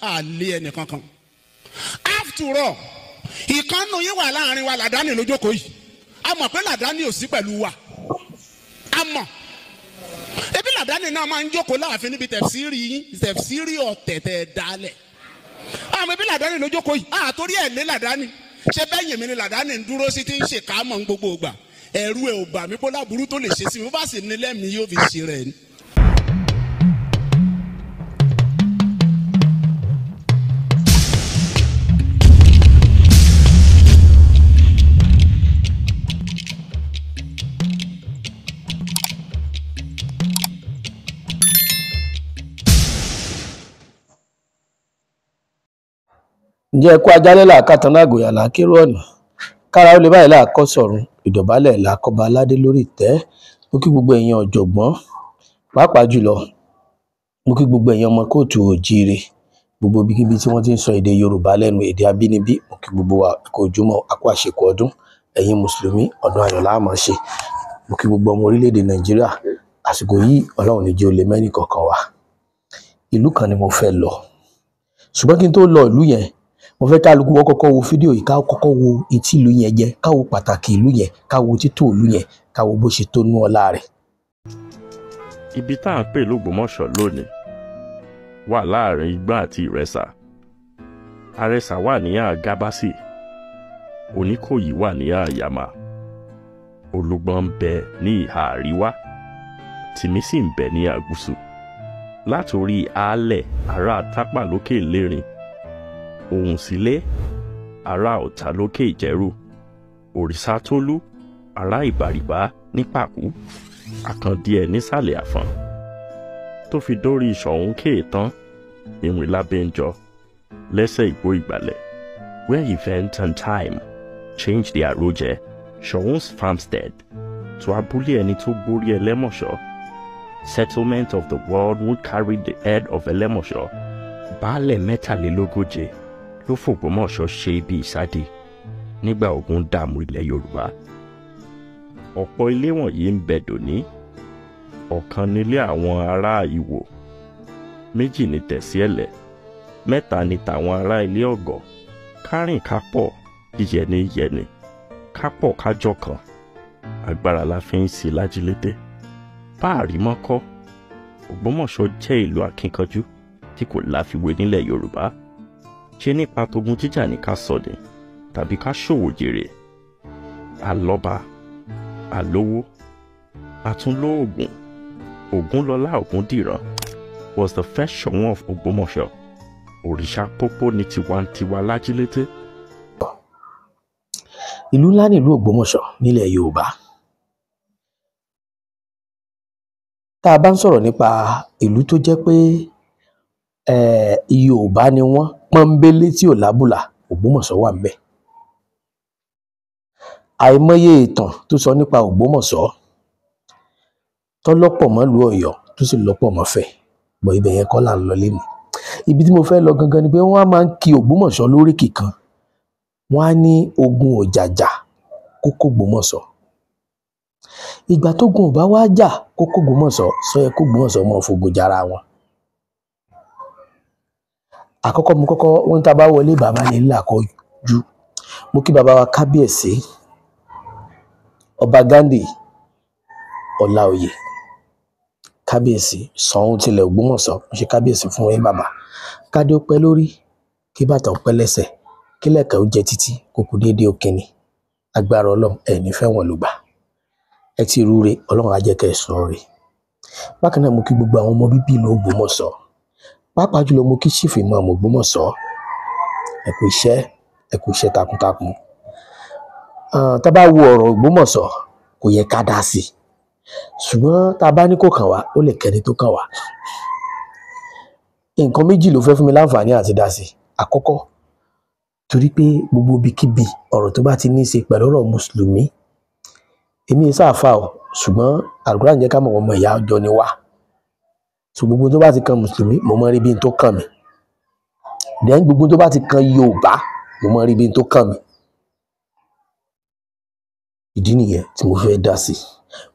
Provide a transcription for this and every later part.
Àlè ẹnìkankan. After all, ìkànnù yín wà láàrin wa, Làdáni lójókòó yìí. A mọ̀ pé Làdáni ò sí pẹ̀lú wa. A mọ̀. Ebi Làdáni náà máa ń jókòó láàfin níbi tẹ̀fsíìrì yín, tẹ̀fsíìrì ọ̀tẹ̀tẹ̀ dálẹ̀. Àmọ́ ebi Làdáni lójókòó yìí, àtórí ẹ̀ lé Làdáni. Ṣé bẹ́yìn mi ni Làdáni ń dúró sí ti ń ṣe ká mọ̀ ń gbogbo ìgbà? Ẹ̀rù ẹ̀ ò bà mí kó láburú tó lè ṣe sí mi, bó bá sì ní lẹ́mìí yóò fi ṣe rẹ̀ ni. Ǹjẹ́ ẹ kú ajálẹ̀ làákàtàn lágòyà làákérò ọ̀nà kára ó lè báyìí làákọ́ sọ̀run ìdọ̀bálẹ̀ làákọ́ba aládé lórí ìtẹ́. Mo kí gbogbo ẹ̀yin ọ̀jọ̀gbọ́n, pàápàá jùlọ mo kí gbogbo ẹ̀yin ọmọ kóòtù òjíire, gbogbo ibikíbi tí wọ́n ti ń sọ èdè Yorùbá lẹ́nu, èdè abínibí. Mo kí gbogbo wa kú ojúmọ́, a kú àṣekù ọdún. Ẹ̀yin mùsùlùmí, ọdún ayọ̀ la máa ṣe. Mo kí gbogbo ọmọ orílẹ̀-èdè Nàìjíríà, àsìkò yìí Ọlọ́run ní jẹ́ ó lè mẹ́nì kọ̀ọ̀kan wa. Ìlú kan ni mo fẹ́ lọ, ṣùgbọ́n kí n tó lọ ìlú yẹn, mo fẹ́ kálukú wọ́n kọ́kọ́ wo fídíò yìí, ká kọ́kọ́ wo etí ìlú yẹn jẹ́, ká wo pàtàkì ìlú yẹn, ká wo títò ìlú yẹn, ká wo bó ṣe tó nú ọlá rẹ̀. Ibi tá à ń pè l'Ógbómọ̀ṣọ́ lónìí wà láàrin Igbá àti Ìrẹsà. Àrẹsà wà ní Àgábásì, Oníkòyí wà ní Àyàmà, Olúgbọ́n ń bẹ ní ìhà àríwá, Tìmí sì ń bẹ ní àgúsù. Látòrí Aálẹ̀ ará Tápà lókè Ìlérin, Òhùnsílé ará Ọ̀tà lókè Ìjẹ̀rù, Òrìṣàtólú ará Ìbàrìbá ní Pàkú, Àkàndíẹ̀ nísàlẹ̀ Àfọ̀n, tó fi dórí Ṣọ̀ún Kéètán, Ìwìn Lábẹ́njọ, lẹ́sẹ̀ Ìgbó Ìgbàlẹ̀, where event and time change the àròjẹ, Ṣọ̀ún's farmstead to abúlé ẹni tó gbórí Ẹlẹ́mọ̀ṣọ́, settlement of the world would carry the head of Ẹlẹ́mọ̀ṣọ́. Baálẹ̀ mẹ́tàlélógóje ló fògbómọ̀ṣọ́ ṣe ibi ìsádi nígbà ogun dààmú ilẹ̀ Yorùbá. Ọ̀pọ̀ ilé wọ̀nyí ń bẹ dòní. Ọ̀kan nílé àwọn ará Ìwó, méjì ní Tẹ̀síẹ̀lẹ̀, mẹ́ta ní tàwọn ará ilé Ọ̀gọ̀. Kárìn kápọ̀ yíyẹni yẹni, kápọ̀ kájọ kan, agbára la fi ń ṣe lájílété. Báàrí mọ́kọ́, Ògbómọ̀ṣọ́ jẹ́ ìlú akínkanjú tí kò láfiwé nílẹ̀ Yorùbá. Ṣé nípa togun jíjà ní ká sọ ni tàbí ká ṣòwò jèrè? Àlọ́ba, àlówó, àtúnlóògùn. Ògúnlọlá Ògúndìran was the first Ṣọ̀ún of Ògbómọ̀ṣọ́. Òrìṣà pópó ní tiwantiwa lájílété. Ìlú ńlá nílùú Ògbómọ̀ṣọ́ nílẹ̀ Yorùbá. Tá a bá ń sọ̀rọ̀ nípa ìlú tó jẹ́ pé Yorùbá ni wọ́n pọ́nbélé tí ò lábùlà, Ògbómọ̀ṣọ́ wà ńbẹ̀. Àìmọye ìtàn tó sọ nípa Ògbómọ̀ṣọ́ tọ́lọ́pọ̀ mọ́ ìlú Ọ̀yọ́ tó sì lọ́pọ̀ mọ́ Ifẹ̀, bọ̀ ibẹ̀ yẹn kọ́ là ń lọ lénìí. Ibi tí mo fẹ́ lọ gangan ni pé wọ́n á máa ń ki Ògbómọ̀ṣọ́ lóríkì kan, wọ́n á ní ogun òjàjà kókó Ògbómọ̀ṣọ́. Ìgbà tógun ò bá wá jà kókó Ògbómọ̀ṣọ́, sọ yẹ kó Ògbómọ̀ṣọ́ máa fogun jara wọn. Àkọ́kọ́ mo kọ́kọ́ wọ́n tá a bá wọlé bàbá ní ilé àkọ́jú. Mo kí bàbá wa kábíyèsí Ọba Ghandi Ọláoyè, kábíyèsí Ṣọ̀ún tilẹ̀ Ògbómọ̀ṣọ́. Mo ṣe kábíyèsí fún yín bàbá. Kádé ó pẹ́ lórí, kí bàtà ó pẹ́ lẹ́sẹ̀, kí lẹ̀kẹ̀ ó jẹ títí, kó kú déédéé ó kíni. Agbára Ọlọ́run ẹ̀ ní fẹ́ wọn ló gbà. Ẹ ti rúre, Ọlọ́run á jẹ́ kẹ́ ẹ sùn re. Bákan náà mo kí gbogbo àwọn ọmọ bíbí ìlú Ògbómọ̀ṣọ́. Pàápàá jùlọ mo kí Chief Imam Ògbómọ̀ṣọ́. Ẹ kú iṣẹ́, ẹ kú iṣẹ́ takuntakun. Tá a bá wo ọ̀rọ̀ Ògbómọ̀ṣọ́ kò yẹ ká dá sí i. Ṣùgbọ́n tá a bá ní kó kàn wá, ó lè kẹ́ni tó kàn wá. Nǹkan méjì ló fẹ́ fún mi láǹfààní àti dá sí i. Àkọ́kọ́, torí pé gbogbo ibikíbi ọ̀rọ̀ tó bá ti ní í ṣe pẹ̀lú ọ̀rọ̀ mùsùlùmí, èmi ì sáàfà o, ṣùgbọ́n Àlùkùránì jẹ́ ká mọ̀ ọmọ ìyá ọjọ́ ni wá. So gbogbo tó bá ti kan mùsùlùmí, mo mọ rí bí n tó kàn mí. Then gbogbo tó bá ti kan Yorùbá, mo mọ rí bí n tó kàn mí. Ìdí nìyẹn tí mo fẹ́ dá sí i.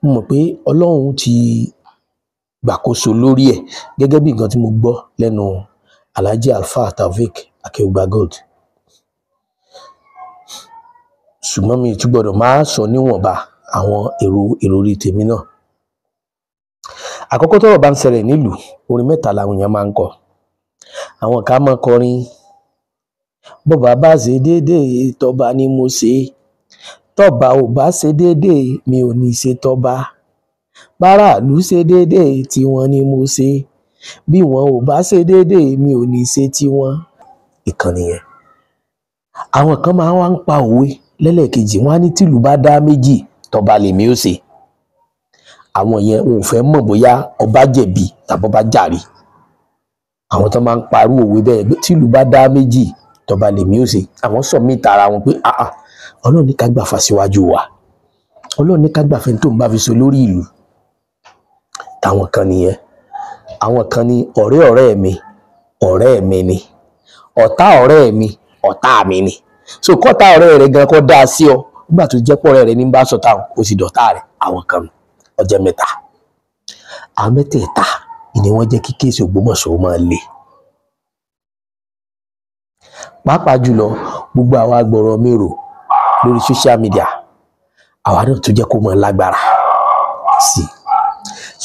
Mo mọ̀ pé Ọlọ́run ti gbàkóso lórí ẹ̀ gẹ́gẹ́ bí nǹkan tí mo gbọ́ lẹ́nu Alhaji Alfa Taofeek Akeugba Gold. Ṣùgbọ́n mi tún gbọ́dọ̀ máa sọ níwọ̀nba àwọn èrò ìròrí tèmi náà. Àkọ́kọ́, tọ́rọ̀ bá ń ṣẹlẹ̀ nílùú, orin mẹ́ta làwọn èèyàn máa ń kọ. Àwọn kan máa kọrin bọ́ba bá ṣe déédéé tọ́ba ni mo ṣe, tọ́ba ò bá ṣe déédéé mi ò ní ṣe tọ́ba, báráàlú ṣe déédéé tiwọn ni mo ṣe, bí wọn ò bá ṣe déédéé mi ò ní ṣe tiwọn. Ìkànnì yẹn. Àwọn kan máa wá ń pa òwe lẹ́lẹ́kejì, wọ́n á ní tìlú bá dá méjì tọ́ba lèmi ó ṣe. Àwọn yẹn wọn ò fẹ́ mọ̀ bóyá ọba jẹ̀bi tàbí ọba jàre. Àwọn tó máa ń parú òwe bẹ́ẹ̀ pé tìlú bá dá méjì tọ́ba lèmi ó ṣe, àwọn sọ mí tara wọn pé àà, Ọlọ́run ní ká gbà fà síwájú wa, Ọlọ́run ní ká gbà fẹ́ tó ń bá fi so lórí ìlú. Táwọn kan nìyẹn. Àwọn kan ní ọ̀rẹ́ ọ̀rẹ́ mi ọ̀rẹ́ mi ni, ọ̀tá ọ̀rẹ́ mi ọ̀tá mi ni. So kọ́tá ọ̀rẹ́ rẹ gan kọ́ dáa sí ọ nígbà tó jẹ́ pọ̀rẹ́ rẹ ní bá sọ̀tá o sì dọ̀tá rẹ̀. Àwọn kan nù. Ọjọ́ mẹ́ta, àwọn mẹ́tẹ̀ẹ̀ta ni wọ́n jẹ́ kí kéèsì Ògbómọ̀ṣọ́ máa le, pàápàá jùlọ gbogbo àwa agbọ̀rọ̀ mérò lórí social media, àwa náà tó jẹ́ kó máa lágbára sí i.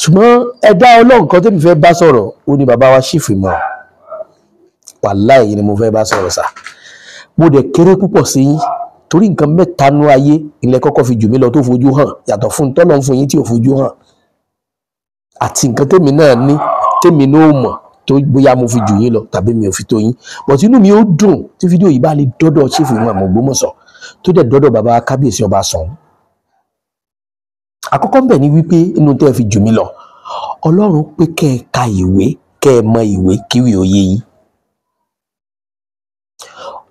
Ṣùgbọ́n ẹ̀dá Ọlọ́run kan tẹ́mi fẹ́ bá sọ̀rọ̀, ó ní bàbá wa Chief Imam. Wàláhì ni mo fẹ́ bá sọ̀rọ̀ sà. Mo dẹ̀ kéré púpọ̀ sí yín torí nǹkan mẹ́ta nú ayé ilẹ̀ kọ́kọ́ fi jù mí lọ tó fojú hàn, yàtọ̀ fún tọ́lọ́ ń fún yín tí ò fojú hàn, àti nǹkan tèmi náà ní tèmi náà ò mọ̀ tó bóyá mo fi jù yín lọ tàbí mi ò fi tó yín. But inú mi ó dùn tí fídíò yìí bá lè dọ́dọ̀ Chief Imam Ògbómọ̀ṣọ́, tó dẹ̀ dọ́dọ̀ bàbá kábíyèsí ọba Ṣọ̀ún. Àkọ́kọ́ ń bẹ̀ ni wípé inú tẹ́ ẹ fi jù mí lọ, Ọlọ́run pé kẹ́ ẹ ka ìwé, kẹ́ ẹ mọ ìwé kíwì òye yín.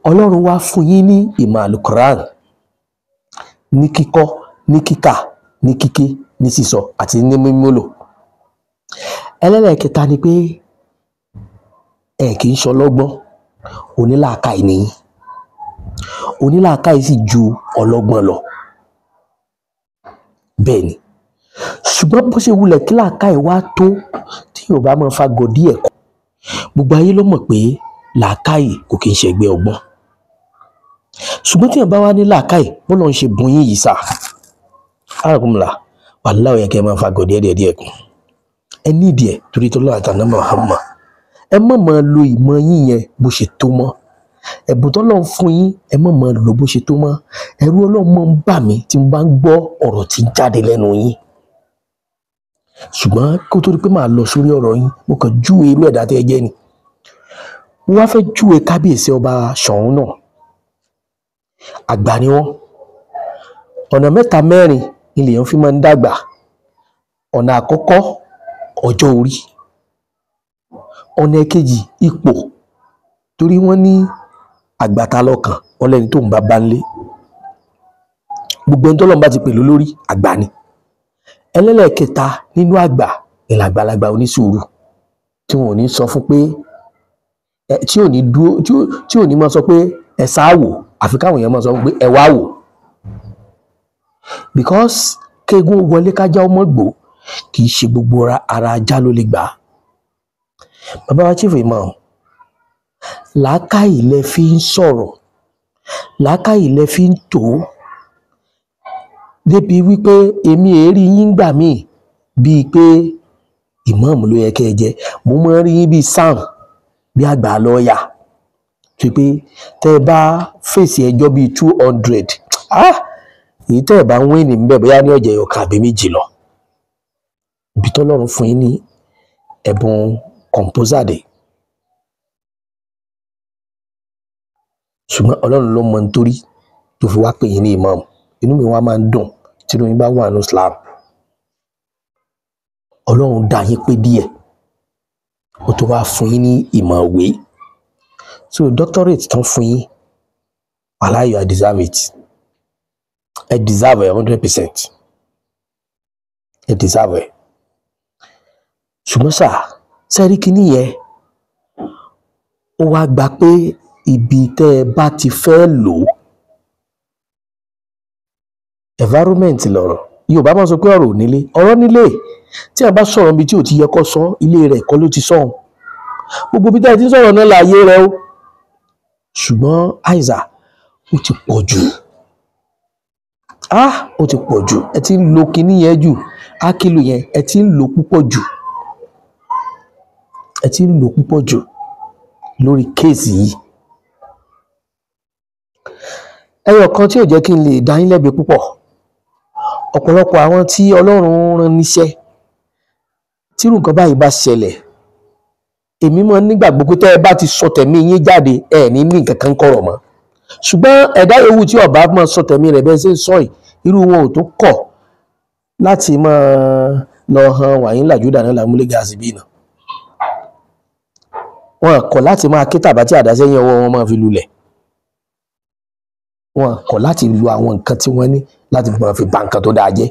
Ọlọ́run wá fún yín ní ìmọ̀ alukoran ní kíkọ́, ní kíkà, ní kíké, ní sísọ àti ní mímúlò. Ẹlẹ́lẹ́kẹta ni pé ẹ kì í ṣọlọ́gbọ́n, onílàákàyè nìyí. Onílàákàyè sì ju ọlọ́gbọ́n lọ. Bẹ́ẹ̀ ni. Ṣùgbọ́n bó ṣe wulẹ̀ kí làákàyè wá tó tí yóò bá máa fa gòdí ẹ̀kọ́, gbogbo ayé ló mọ̀ pé làákàyè kò kì í ṣẹgbẹ́ ọgbọ́n. Ṣùgbọ́n tí èèyàn bá wá ní làákàyè, bó lọ́n ṣe bùn yín yìí sà, arákùnrin wàláhì ó yẹ kẹ́ ẹ máa fa gòdí ẹ̀díẹ̀ díẹ̀ kù. Ẹ ní ìdí ẹ̀ torí tó lọ́wọ́ àtàná Muhammad. Ẹ má máa lo ìmọ̀ yín yẹn bó ṣe tó mọ́. Ẹ̀bùn tọ́lọ́run fún yín, ẹ má máa lò bó ṣe tó mọ́. Ẹ̀rù Ọlọ́run máa ń bà mí tí mo bá ń gbọ́ ọ̀rọ̀ tí ń jáde lẹ́nu yín. Ṣùgbọ́n kó tó di pé màá lọ sórí ọ̀rọ̀ yín, mo kàn júwe irú ẹ̀dá tẹ́ ẹ jẹ́ ni. Mo wá fẹ́ júwe kábíyèsí ọba Ṣọ̀ún náà. Àgbà ni wọ́n. Ọ̀nà mẹ́ta mẹ́rin ni lèèyàn fi máa ń dàgbà. Ọ̀nà àkọ́kọ́, ọjọ́ orí. Ọ̀nà ẹ̀kejì, ipò. Torí wọ́n ní àgbàtà lọ́kàn, wọ́n lẹ́ni tó ń bá bá ń lé. Gbogbo ẹni tọ́lọ́run bá ti pè lólórí, àgbà ni. Ẹlẹ́lẹ́kẹta nínú àgbà ni làgbàlagbà onísùúrù tí wọn ò ní sọ fún pé tí ò ní dúró, tí ò ní máa sọ pé ẹ sáà wò, àfi káwọn èèyàn máa sọ pé ẹ wá wò. Because kéegun wọlé kájá ọmọ gbò, kì í ṣe gbogbo ara ajá ló lè gbà á. Bàbá wa Chief Imam, làákàyè lẹ fi ń sọ̀rọ̀, làákàyè lẹ fi ń tò ó, débi wípé èmi èrí yín gbà míì bíi pé ìmáàmù ló yẹ kẹ́ ẹ jẹ́. Mo máa ń rí yín bíi sam, bí àgbà lọ́ọ̀yà, tó pé tẹ́ ẹ bá fèsì ẹjọ́ bíi 200, èyí tẹ́ ẹ bá ń wíìnì ń bẹ̀ bóyá ní ọ̀jẹ̀ ọ̀kan àbí méjì lọ. Ibi tọ́lọ́run fún yín ní ẹ̀bùn kọ̀ǹpósà dé. Ṣùgbọ́n Ọlọ́run ló mọ nítorí tó fi wá pè yín ní ìmáàmù. Inú mi wá máa ń dùn tí inú yín bá wà ní Islam. Ọlọ́run dá yín pé díẹ̀, ó tó wá fún yín ní ìmọ̀ ìwé. So doctorate tán fún yín, wàláhì you deserve it. Ẹ deserve it 100%. Ẹ deserve it. Ṣùgbọ́n sà, sẹ́rí kíní yẹn, ó wá gba pé ibi tẹ́ ẹ bá ti fẹ́ lò ó, environment lọ̀rọ̀. Yorùbá máa sọ pé ọ̀rọ̀ ò nílé, ọ̀rọ̀ nílé. Tí a bá sọ̀rọ̀ níbi tí ò ti yẹ kó sọ, ilé rẹ̀ kọ́ ló ti sọ̀hún. Gbogbo bí tẹ́ ẹ ti ń sọ̀rọ̀ náà láàyè rẹ o, ṣùgbọ́n àìsà ó ti pọ̀ jù. Ó ti pọ̀ jù. Ẹ ti ń lo kinní yẹn jù, ákìlù yẹn ẹ ti ń lò púpọ̀ jù, ẹ ti ń lò púpọ̀ jù lórí kéèsì yìí. Ẹyọ kan tí ò jẹ́ kí n lè dá yín lẹ́bi púpọ̀, ọ̀pọ̀lọpọ̀ àwọn tí Ọlọ́run rán níṣẹ́, tírú nǹkan báyìí bá ṣẹlẹ̀, èmi máa ń nígbàgbọ́ pé tẹ́ ẹ bá ti sọ tẹ̀mí yín jáde, ẹ ní ní nǹkan kan kọ̀rọ̀ mọ́. Ṣùgbọ́n ẹ̀dá yòówù tí ọba máa sọ tẹ̀mí rẹ̀ bẹ́ẹ̀ ṣe ń sọ yìí, irú wọn ò tó kọ̀ láti máa lọ han wàyín làjúdà náà làmúlẹ̀ gáàsì bíi náà. Wọn kọ̀ láti máa ké tàbá tí àdá sẹ́yìn ọwọ́ wọn máa fi lulẹ̀. Wọn kọ̀ láti lu àwọn nǹkan tí wọ́n ní láti máa fi ba nǹkan tó dáa jẹ́.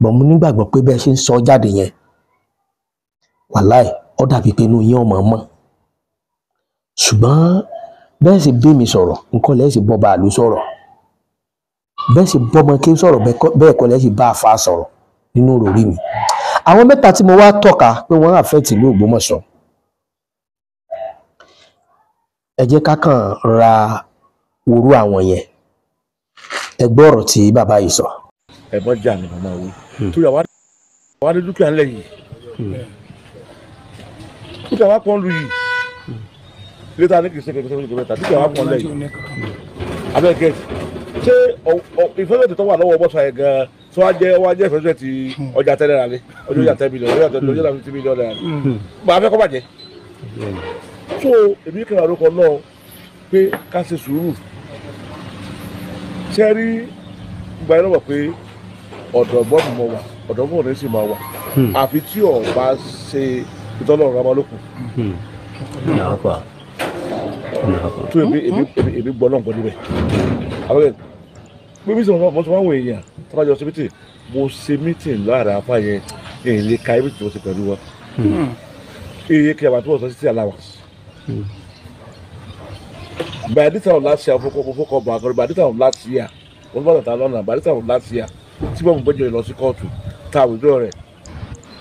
Bọ̀ mo nígbàgbọ́ pé bẹ́ẹ̀ ṣe ń sọ jáde yẹn, wàláì ó dàbí pé inú yín ọmọ mọ́. Ṣùgbọ́n bẹ́ẹ̀ sì bí mi sọ̀rọ̀, nǹkan lẹ́ẹ̀ sì bọ́ bàálù sọ̀rọ̀, bẹ́ẹ̀ sì bọ́mọ kí n sọ̀rọ̀, bẹ́ẹ̀ kọ́ lẹ́ẹ̀ sì bá àfa sọ̀rọ̀ nínú òròrí mi. Àwọn mẹ́ta tí mo wá tọ́ka pé wọ́n àfẹ́tì ìlú Ògbómọ̀ṣọ́, ẹ jẹ́ ká kàn ra orú àwọn yẹn. Ẹ gbọ́ ọ̀rọ̀ tí bàbá yìí sọ. Ẹ̀gbọ́n jà ní màmá wí torí àwa ní dúkìá ńlẹ̀ yìí, dúkìá wa pọ́n lu yìí létà ní kìí ṣe kìí ṣe kìí mẹ́ta, dúkìá wa pọ́n lẹ̀ yìí abẹ́ gẹ̀ẹ́sì. Ṣé ìfẹ́sẹ̀tì tó wà lọ́wọ́ bọ́sà yẹn gan-an tó wá jẹ́ wá jẹ́ ìfẹ́sẹ̀tì ọjà tẹ́lẹ̀ rà lé ọjà 10 million ọjà 50 million naira màá fẹ́ kọ́ bàjẹ́. So èmi kàn án lóko náà pé ká ṣe sùúrù. Ṣé rí gba ẹ̀rọ wọ̀ pé ọ̀dọ̀ bọ́ọ̀mù mọ̀ wà, ọ̀dọ̀ bọ́ọ̀mù ní sì máa wà, àfi tí ò bá ṣe ìtọ́lọ́run rámọ́ lókun. Tó èmi èmi èmi gbọ́ náà gbọ́ níbẹ̀. Àwọn pé mi sọ̀rọ̀ mo sọ fún àwọn èèyàn tó bá jọ ṣe mítìn, mo ṣe mítìn láàrin afá yẹn, èyí lè ka ibi tí mo ṣe pẹ̀lú wọn. Èyí kí a bá tó wọ́n sọ sí allowance. By this time last year, fokọ bọ̀ àgọ́rọ̀, by this time last year, wọ́n bá tàtà lọ́nà, by this time last year, tí wọ́n mú gbẹ́jọ́ lọ sí kóòtù, ta àwùjọ rẹ̀,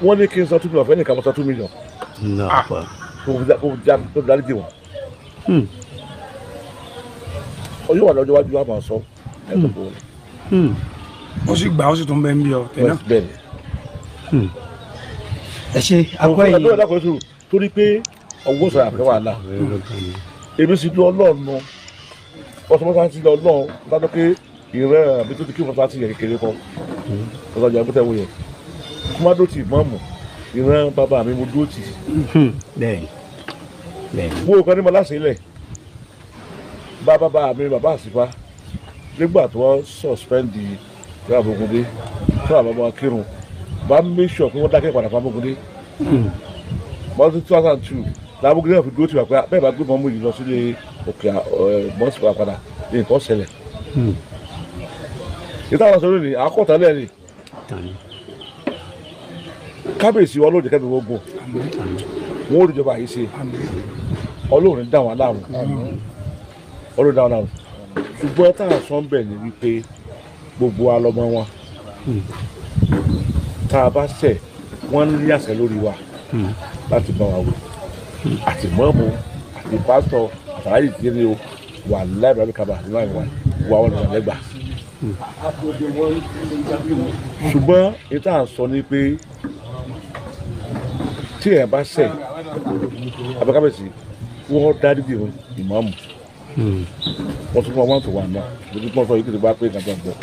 wọ́n ní kí n san 2 million fẹ́ nìkan, mo san 2 million. Kó fi dárí jì wọ́n. Ọjọ́ wà lọ́jọ́ iwájú wa máa sọ ẹ̀ tó kó wọlé. Ó sì gbà, ó sì tún bẹ́ẹ̀ ń bí ọ tẹ̀ náà. Bẹ́ẹ̀ ni. Ẹ ṣe akọ yìí. Torí pé ọwọ́ sọ̀rọ̀ àfẹ́ wàhálà. Èmi sì dún ọlọ́ọ̀nù ọ̀sọ̀mọ́sá ti lọ ọlọ́ọ̀ dájọ́ pé ìrẹ́ àbí tó ti kí fọ́sá ti yẹ kékeré kan ọ̀sọ̀ ìjà bó tẹ̀ wọ yẹ kó má dó tì mọ́ọ̀mù ìrẹ́ bàbá mi mo dó tì. Wo kan ní mo láṣẹ ilẹ̀ bá bàbá mi bàbá àsìfá nígbà tí wọ́n sọ̀spẹ́ndì ìrẹ́ àbògúndé fún àbámọ́ akírun bá make sure pé wọ́n dákẹ́ padà fún àbògúndé mọ́tò 2002 làbúgbé náà fi dúró tì wá pé bẹ́ẹ̀ bá gbé mọ́mú yìí lọ sílé òkè mọ́sí padà nǹkan ṣẹlẹ̀. Ìta àwọn sọ̀rọ̀ ni àkọ́tà náà ni kábíyèsí wa olóòjì kẹ́mi gbogbo wọn ò ríjọba yìí ṣe ọlọ́run dá wọn láàmú, ọlọ́run dá wọn láàmú. Ṣùgbọ́n tá a sọ ń bẹ̀ ni wípé gbogbo wa lọ́mọ wọn, tá a bá ṣẹ̀ wọ́n ní àṣẹ lórí wa láti bá wa wò, àti mọ́ọ̀mù àti pásítọ̀ àtàláyé tí ní o wà láìpẹ́ kaba nínú àìwá wà wọn lọ́wọ́ lẹ́gbàá. Ṣùgbọ́n ètò à ń sọ ni pé tí èèyàn bá ṣẹ̀ abẹ́kábẹ́sì wọ́n dárí bí ìmọ̀ọ́mù wọ́n tún fún wọn tó wà náà lójú tí wọ́n sọ yìí kì í bá pé nǹkan tó ń bọ̀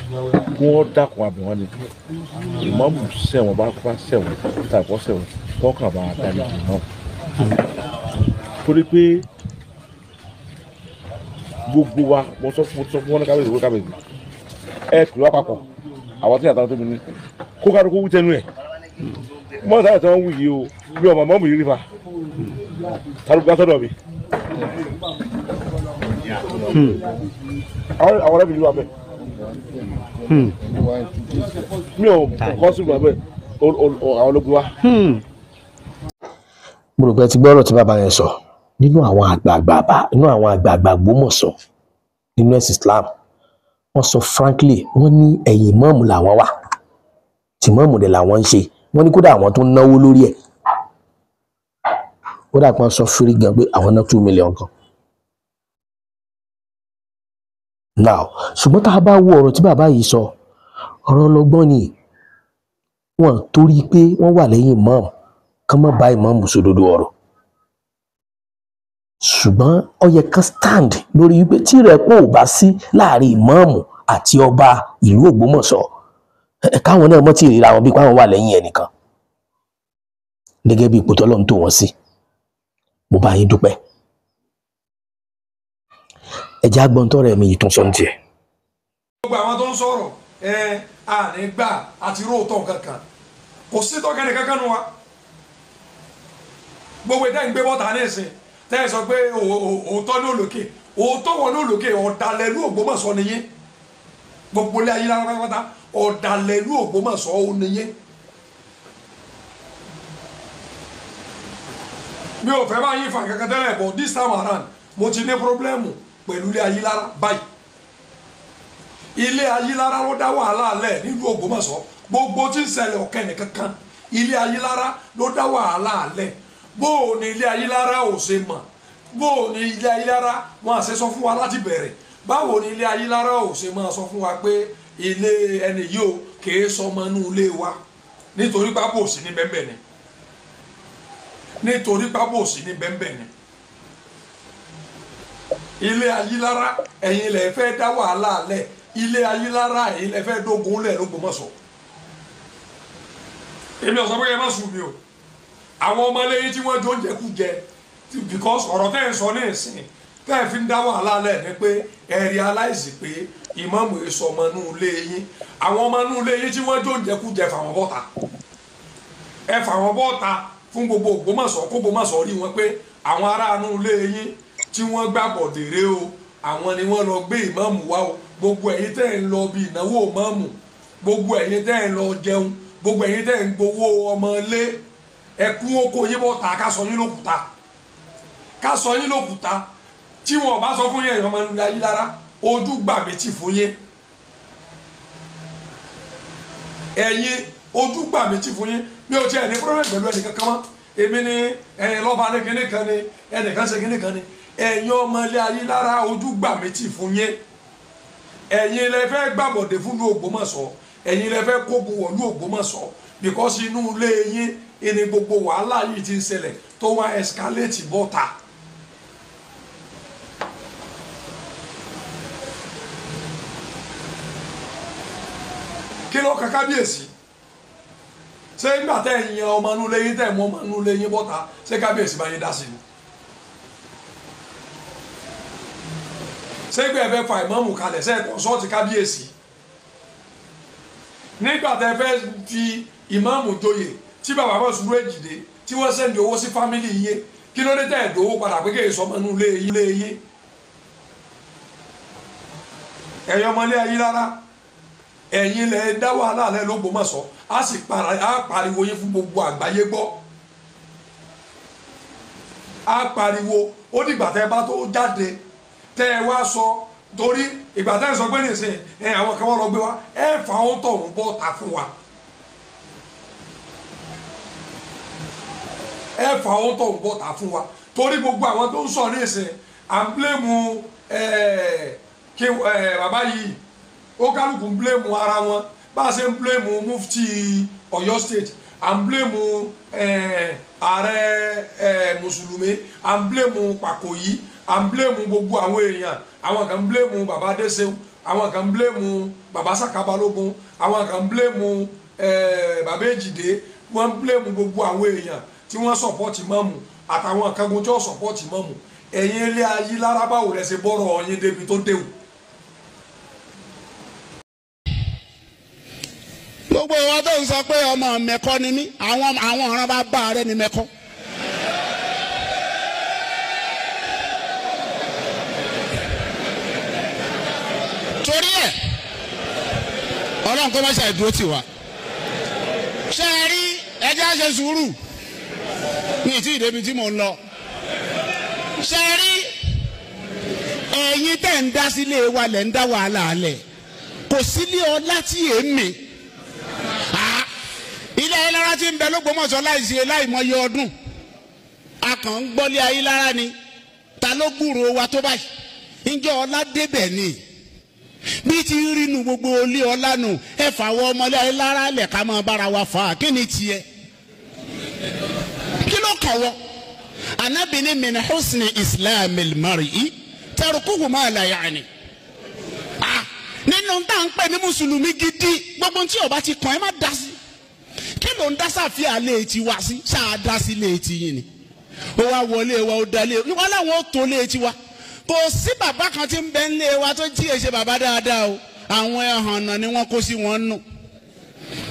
kí wọ́n dákun abẹ̀ wọn ni ìmọ̀ọ́mù ṣẹ̀wọ̀n bá bá ṣẹ̀wọ̀n tàbí ṣẹ̀wọ̀n wọ́n kàn bá dárí bí ìmọ̀ọ́mù. Torí pé gbogbo wa mo sọ fún wọn ní kábíyèsí wọ́n kábíyèsí ẹ kìlọ̀ wá papọ̀ àwọn tí yàtọ̀ tó mi ní kó kárò kó wú tẹnu ẹ̀ mọ́ sáyà tí wọ́n wù yìí o mi ò mọ̀ mọ́ mi yìí rí fa tàbí gbà sọ́dọ̀ mi. Àwọn ọ̀rẹ́ mi yìí wà bẹ́ẹ̀ mi ò kọ́ sí wà bẹ́ẹ̀ àwọn ológun wa. Mo rò pé ti gbọ́ ọ̀rọ̀ tí bàbá yẹn sọ nínú àwọn àgbààgbà nínú àwọn àgbààgbà Ògbómọ̀ṣọ́ nínú ẹ̀sìn Islam. Wọ́n sọ frankly, wọ́n ní ẹ̀yìn mọ́ọ̀mù làwọn wà, tí mọ́ọ̀mù dẹ̀ làwọn ń ṣe, wọ́n ní kódà àwọn tó ń náwó lórí ẹ̀. Ó dà pọ́n sọ fírí gan pé àwọn ná 2 million kan. Now, ṣùgbọ́n tá a bá wo ọ̀rọ̀ tí bàbá yìí sọ, ọ̀rọ̀ ọlọ́gbọ́n ni. Wọ́n torí pé wọ́n wà lẹ́yìn imam kán má bá imam sòdodo ọ̀rọ̀, ṣùgbọ́n ó yẹ kán stand lórí wípé tí ìrẹ́pọ̀ ò bá sí láàrin imam àti ọba ìlú Ògbómọ̀ṣọ́, káwọn náà mọ́ tí ìríra wọn bí káwọn wà lẹ́yìn ẹnìkan gẹ́gẹ́ bí ipò tọ́lọ́run tò wọ́n sí. Mo bá yín dúpẹ́. Ẹ̀jẹ̀ agbọ̀ntọ́ rẹ̀ mi yìí tún sọ ní tiẹ̀. Gbogbo àwọn tó ń sọ̀rọ̀ ẹ àní gbà àti róòtọ́ kankan, kò sí tọ́kẹ́ni kankan nu wa. Gbogbo ìdá ìgbé bọ́ta ní ìsìn tẹ́ ẹ sọ pé òótọ́ ní òlòkè, òótọ́ wọn ní òlòkè, ọ̀dàlẹ̀ ìlú Ògbómọ̀ṣọ́ nìyẹn. Gbogbo ilé ayé lára pátápátá ọ̀dàlẹ̀ ìlú Ògbómọ̀ṣọ́ ó nìyẹn. Mi ò fẹ́ bá yín fa kankan tẹ́lẹ̀, but this time around mo ti ní pírọ́blẹ́mù pẹ̀lú ilé ayé lára báyìí. Ilé Ayílára ló dá wàhálà lẹ̀ nílùú Ògbómọ̀ṣọ́. Gbogbo tí ń ṣẹlẹ̀ ọ̀kẹ́ nìkankan, ilé Ayílára ló dá wàhálà lẹ̀. Bó o ní ilé Ayílára ò ṣe mọ̀, bó o ní ilé Ayílára wọn àṣẹ sọ fún wa láti bẹ̀rẹ̀, báwo ní ilé Ayílára ò ṣe máa sọ fún wa pé ilé ẹni yìí o kìí sọmọ inú ilé wa, nítorí pápó òsì ní bẹ́ẹ̀ ni, nítorí pápó òsì ní bẹ́ẹ̀ ni. Ilé Ayílára ẹ̀yin lẹ fẹ́ dá wàhálà lẹ̀, ilé Ayílára ẹ̀yin lẹ fẹ́ dógun lẹ̀ l'Ógbómọ̀ṣọ́. Èmi ò sọ pé ẹ má sùn mi o, àwọn ọmọ lẹ́yìn tí wọ́n jọ ń jẹkújẹ, because ọ̀rọ̀ tẹ́ ẹ sọ ní ìsìn tẹ́ ẹ fi ń dá wàhálà lẹ̀ ni pé ẹ realize pé ìmáàmù èso ọmọ inú ilé yín, àwọn ọmọ inú ilé yín tí wọ́n jọ ń jẹkújẹ fàwọn bọ́ta, ẹ fàwọn bọ́ta fún gbogbo Ògbómọ̀ṣọ́, kó Ògbómọ̀ṣọ́ rí wọn pé àwọn ará inú ilé yín tí wọ́n gbàgbọ́ dèrè o, àwọn ni wọ́n lọ gbé ìmáàmù wá o. Gbogbo ẹ̀yin tẹ́ ẹ̀ ń lọ bí ìnáwó ìmáàmù, gbogbo ẹ̀yin tẹ́ ẹ̀ ń lọ jẹun, gbogbo ẹ̀yin tẹ́ ẹ̀ ń gbowó ọmọ ilé, ẹkún oko yín bọ́ ta, ká sọ yín lókùúta, ká sọ yín lókùúta. Tí wọn bá sọ fún yín ẹ̀yọ́ ọmọ ilé Ayílára, ojú gbà mí tì fún yín, ẹ̀yin ojú gbà mí tì fún yín. Mi ò tiẹ̀ ní pírọ́lẹ̀ pẹ̀lú ẹnìkan kan mọ́. Èmi ni ẹ̀yin lọ́ba ní kinní kan ni, ẹnìkan ṣe kinní kan ni. Ẹ̀yin ọmọ ilé Ayílára, ojú gbà mí tì fún yín. Ẹ̀yin lẹ fẹ́ gbàbọ̀dé fún ní Ògbómọ̀ṣọ́, ẹ̀yin lẹ fẹ́ kógun wọ̀lú Ògbómọ̀ṣọ́, because inú ilé yín ìní gbogbo wàhálà yìí ti ń ṣẹlẹ̀ tó wá escalate bọ́ta. Kí ló kan kábíyèsí? Ṣé nígbà tẹ́ ẹ̀ yan ọmọ inú ilé yín, tẹ́ ẹ̀ mú ọmọ inú ilé yín bọ́ta, ṣé kábíyèsí bá yín dá sí ni? Ṣé gbé ẹ fẹ́ fa ìmáàmù kalẹ̀, ṣé ẹ kọ́nsọ́ọ̀tì kábíyèsí? Nígbà tẹ́ fẹ́ fi ìmáàmù joyè tí bàbá bá sùúrù èjìdé tí wọ́n sẹ́ndì owó sí fámìlì yín, kí ló dé tẹ́ ẹ̀ dówó padà pé kéè sọmọ inú ilé yín? Ẹ̀yin ọmọ ilé Ayílára, ẹ̀yin lẹ dá wàhálà lẹ l'Ógbómọ̀ṣọ́, á sì pariwo yín fún gbogbo àgbáyé gbọ́. Á pariwo, ó dìgbà tẹ́ bá tó jáde tẹ́ ẹ wá sọ, torí ìgbà tẹ́ ẹ sọ pé nìsín ẹ àwọn kan wọ́n lọ gbé wa, ẹ fà ó tọ̀hún bọ́ ta fún wa, ẹ fà ó tọ̀hún bọ́ ta fún wa, torí gbogbo àwọn tó ń sọ nìsín à ń bílẹ̀mù kí bàbá yìí, ó kálukú ń bílẹ̀mù ara wọn. Bá a ṣe ń bílẹ̀mù mufti Ọ̀yọ́ state, à ń bílẹ̀mù ààrẹ mùsùlùmí, à ń bílẹ̀mù Pàkòyí, à ń bílẹ̀mù gbogbo àwọn èèyàn. Àwọn kan ń bílẹ̀mù bàbá Adéṣeun, àwọn kan ń bílẹ̀mù bàbá Sàká Balógun, àwọn kan ń bílẹ̀mù bàbá Èjìdé, wọ́n ń bílẹ̀mù gbogbo àwọn èèyàn tí wọ́n sọ̀pọ̀tì mọ́mù àtàwọn kangun tí wọ́n sọ̀pọ̀tì mọ́mù. Ẹ̀yin ilé Ayílára, báwo lẹ ṣe bọ́rọ̀ yín débi tó déwù? Gbogbo ìwọ tó ń sọ pé ọmọ mẹ́kọ́ ni mí, àwọn ọ̀ràn bá bá rẹ ní mẹ́kọ́. Torí ẹ̀ Ọlọ́run kó má ṣe àìdúró tì wá. Ṣé ẹ rí ẹjẹ́ á ṣe sùúrù ní ìtí ìdébi tí mò ń lọ. Ṣé ẹ rí ẹ̀yin tẹ̀ ń dá sílé wa lẹ̀ ń dá wàhálà lẹ̀, kò sílé ọlá tí èmi ilé Ayílára tí ń bẹ l'Ógbómọ̀ṣọ́ láìsí láìmọye ọdún. A kàn ń gbọ́lé ayé lára ni. Ta ló gbúròó wa tó báyìí? Ǹjẹ́ ọlá débẹ̀ ni? Bí ti ń rínu gbogbo olé ọlá nù, ẹ fàwọ ọmọlé ayé lára lẹ̀ ká máa bára wa fà á. Kí ni tiẹ̀? Kí ló kàn wọ́? Ànábì ní min husni islamil mar'i tarkuhu ma la ya'ni. Nínú tá à ń pè ní mùsùlùmí gidi, gbogbo tí ó bá ti kàn ẹ́ má dá sí. Kí ló ń dá sàfihàn lé etí wá sí? Ṣáà dá sí lé etí yín ni. Ó wá wọlé wa, ó dalé wọn láwọn ó tó lé etí wa. Kò sí bàbá kan tí ń bẹ ń lé wa tó jí èṣe bàbá dáadáa o. Àwọn ẹhànnà ni wọ́n kó sí wọn nù.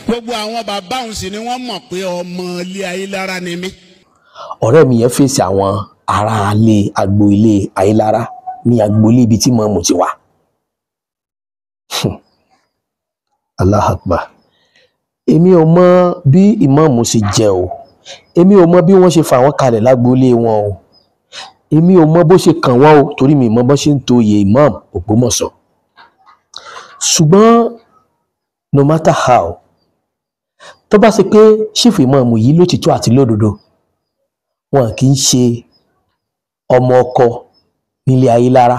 Gbogbo àwọn bàbá òun sì ni wọ́n mọ̀ pé ọmọ ilé ayé lára ni mí. Ọ̀rẹ́ mi yẹn fèsì àwọn aráalé agboolé Ayélára ní agboolé ibi tí mọ̀ọ́mù ti wà. Allahu Akbar. Èmi ò mọ bí ìmọ̀ọ́mù ṣe jẹ́ o. Èmi ò mọ bí wọ́n ṣe fà wọ́n kalẹ̀ lágboolé wọn o. Èmi ò mọ bó ṣe kàn wọ́n o, torí mi mọ bó ṣe ń to oyè Imam Ògbómọ̀ṣọ́. Ṣùgbọ́n no matter how, tó bá ṣe pé ṣífù ìmọ̀ọ́mù yìí lótìtọ́ àti lódodo, wọn kì í ṣe ọmọ ọkọ nílé Ayélára.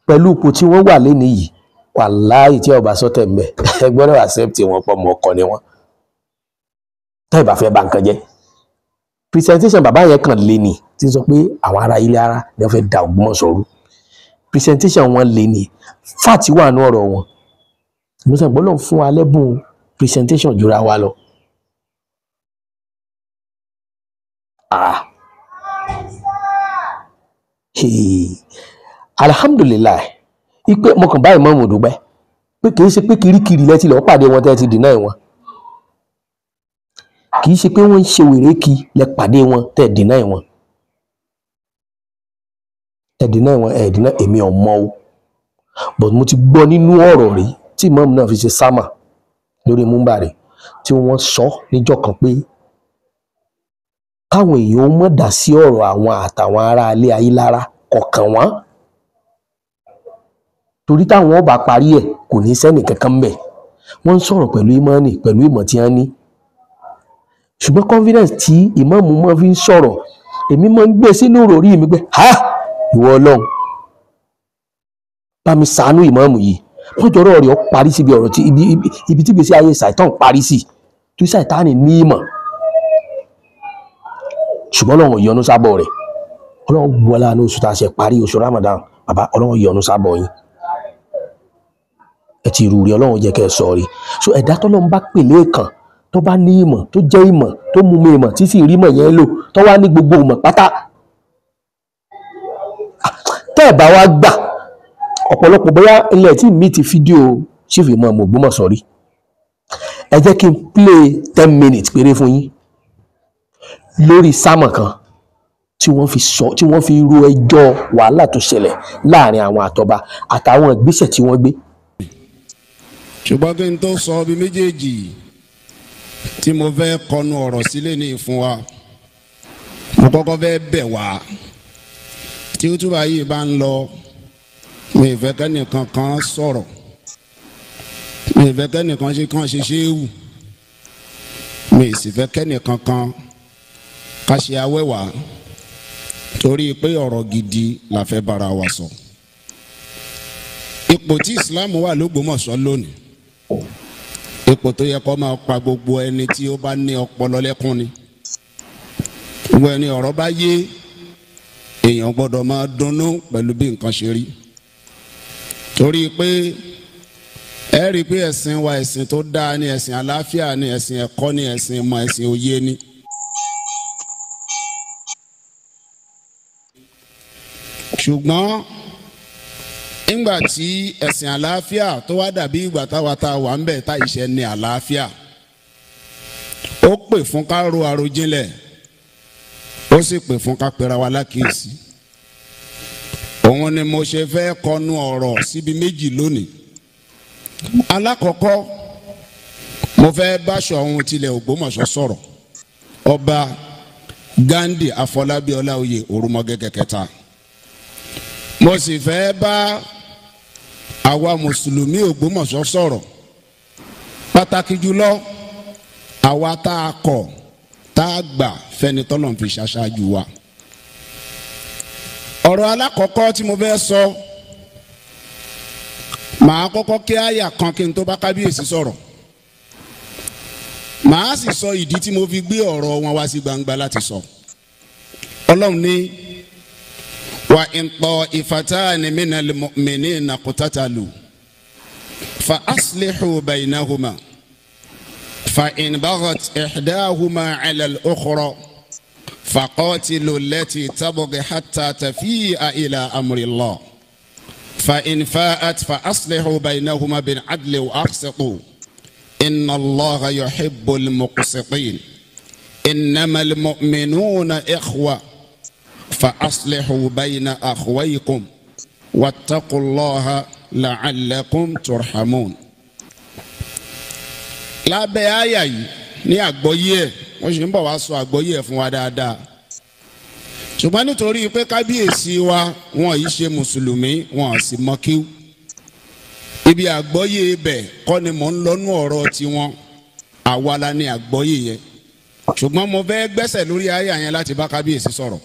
Pẹ̀lú ipò tí wọ́n wà lénìí yìí, wàláhì tí ọba sọ́tẹ̀ ń bẹ̀, ẹ gbọ́dọ̀ accept wọn pọ̀ ọmọ ọkọ ni wọ́n. Tẹ́ ẹ bá fẹ́ bà nǹkan jẹ́. Presentation bàbá yẹn kàn lé ní tí ń sọ pé àwọn ará Ayélára ni wọ́n fẹ́ da Ògbómọ̀ṣọ́ rú. Presentation wọn lé ní fáàtì wà ní ọ̀rọ̀ wọn. Mo sọ pé Ọlọ́run fún wa lẹ́bùn presentation jura wa lọ. Alhamdulillah, ipe mo kàn bá ìmọ̀ọ́mù dúpẹ́ pé kì í ṣe pé kirikiri lẹ́tí lọ́ọ́ pàdé wọn tẹ́ ti deny wọn. Kì í ṣe pé wọ́n ń ṣe wèrè kí lẹ pàdé wọn tẹ́ deny wọn. Ẹ deny wọn, ẹ deny èmi ò mọ̀ o. But mo ti gbọ́ nínú ọ̀rọ̀ rí tí ìmọ̀ọ́mù náà fi ṣe sámà lórí múmbàrí tí wọ́n sọ níjọ́ kan pé káwọn èèyàn ó mọ̀ dá sí ọ̀rọ̀ àwọn àtàwọn aráalé Ayélára kọ̀ọ̀kan wọn. Torí táwọn ọba parí ẹ̀ kò ní sẹ́nì kankan mbẹ̀. Wọ́n ń sọ̀rọ̀ pẹ̀lú ìmọ̀ọ́nì pẹ̀lú ìmọ̀ tí wọ́n ní. Ṣùgbọ́n confidence tí ìmọ̀ọ́mù mọ́ fi ń sọ̀rọ̀, èmi máa ń gbé sínú ìròrí mi pé ha ìwọ Ọlọ́run bá mi ṣàánú ìmọ̀ọ́mù yìí. Wọ́n jọ̀rọ̀ rẹ̀ ó parí síbi ọ̀rọ̀ tí ibi tí gbèsè ayé Sàìtàn parí sí, tí Sàìtánì ní ìmọ̀. Ṣùgbọ́n Ọlọ́run yọ́nú sábọ̀ rẹ̀. Ọlọ́run wọlé àánú oṣù tá a ṣe parí oṣù Ramadan, bàbá Ọlọ́run yọ́nú sábọ̀ yín. Ẹ ti rú rí, Ọlọ́run jẹ́ kẹ́ ẹ sọ rí. So ẹ̀dá tọ́lọ́run bá pè lẹ́ẹ̀kan tó bá ní ìmọ̀ tó jẹ́ ìmọ̀ tó mú mi ìmọ̀ tí sì rí ìmọ̀ yẹn lò tó wá ní gbogbo ìmọ̀ pátá. Tẹ́ ẹ̀ bá wá gbà ọ̀pọ̀lọpọ̀ bóyá ilẹ̀ tí mi ti fídíò Chief Imam Ògbómọ̀ṣọ́ rí. Ẹ jẹ́ kí n play 10 minutes péré fún yín lórí sámọ̀ kan tí wọ́n fi sọ, tí wọ́n fi ro ẹjọ́ wàhálà tó ṣẹlẹ̀ láàrin àwọn àtọba àtàwọn ìgbésẹ̀ tí wọ́n gbé. Ṣùgbọ́n kí n tó sọ ibi méjèèjì tí mo fẹ́ kọnu ọ̀rọ̀ sílé ní ìfún wa, mo kọ́kọ́ fẹ́ bẹ̀ wá. Tí útúbà yìí bá ń lọ, mi ì fẹ́ kẹ́nìkan kan sọ̀rọ̀, mi ì fẹ́ kẹ́nìkan ṣe kàn ṣe ṣé wù, mi ì sì fẹ́ kẹ́nìkan kan ká ṣe awẹ́wà, torí pé ọ̀rọ̀ gidi la fẹ́ bára wa sọ. Ipò tí Islam wà l'Ógbómọ̀ṣọ́ lónìí, ipò tó yẹ kó máa pa gbogbo ẹni tí ó bá ní ọpọlọ lẹ́kún ni. Gbogbo ẹni ọ̀rọ̀ bá yé, èèyàn gbọ́dọ̀ máa dunnú pẹ̀lú bí nǹkan ṣe rí. Torí pé ẹ rí i pé ẹ̀sìn wa ẹ̀sìn tó dáa ni, ẹ̀sìn àlàáfíà ni, ẹ̀sìn ẹ̀kọ́ ni, ẹ̀sìn ìmọ̀, ẹ̀sìn òye ni. Ṣùgbọ́n nígbà tí ẹ̀sìn àlàáfíà tó wá dàbí ìgbà táwa tá a wà ń bẹ̀ tá ìṣe ní àlàáfíà, ó pè fún ká ro àròjinlẹ̀, ó sì pè fún ká pera wa lákìísí. Òun ni mo ṣe fẹ́ kọnu ọ̀rọ̀ síbi méjì lónìí. Alákọ̀ọ́kọ́, mo fẹ́ bá Ṣọ̀ún tilẹ̀ Ògbómọ̀ṣọ́ sọ̀rọ̀, Ọba Ghandi Afọlábí Ọláoyè Òrùmọ̀gẹ́gẹ́ kẹta. Mo sì fẹ́ bá àwa mùsùlùmí Ògbómọ̀ṣọ́ sọ̀rọ̀, pàtàkì jùlọ àwa tá a kọ̀ tá a gbà fẹ́ni tọ́lọ́run fi ṣaṣáájú wa. Ọ̀rọ̀ alákọ̀ọ́kọ́ tí mo fẹ́ sọ, màá kọ́kọ́ kí àyà kan kí n tó bá kábíyèsí sọ̀rọ̀. Màá sì sọ ìdí tí mo fi gbé ọ̀rọ̀ wọn wá sí gbangba láti sọ. Ọlọ́run ní wa in ta'ifatani minal mu'minina qatatalu fa aslihu baynahuma fa in baghat ihdahuma 'ala al-ukhra faqatilu allati tabghi hatta tafi'a ila amri Allah fa in fa'at fa aslihu baynahuma bil 'adli wa aqsitu inna Allaha yuhibbul muqsitin innamal mu'minuna ikhwa fa aslihu bayna akhwaykum wattaqullaha la'allakum turhamun. Lábẹ́ àyà yìí ní àgbọ́yé ẹ̀, wọ́n sì ń bọ̀ wá sọ àgbọ́yé ẹ̀ fún wa dáadáa. Ṣùgbọ́n nítorí pé kábíyèsí wa wọn yìí ṣe mùsùlùmí, wọn sì mọ kíw. Ibi àgbọ́yé ibẹ̀ kọ́ ni mò ń lọ́nú ọ̀rọ̀ tiwọn, àwa la ní àgbọ́yé yẹn. Ṣùgbọ́n mo fẹ́ gbẹ́sẹ̀ lórí àyà yẹn láti bá kábíyèsí sọ̀rọ̀.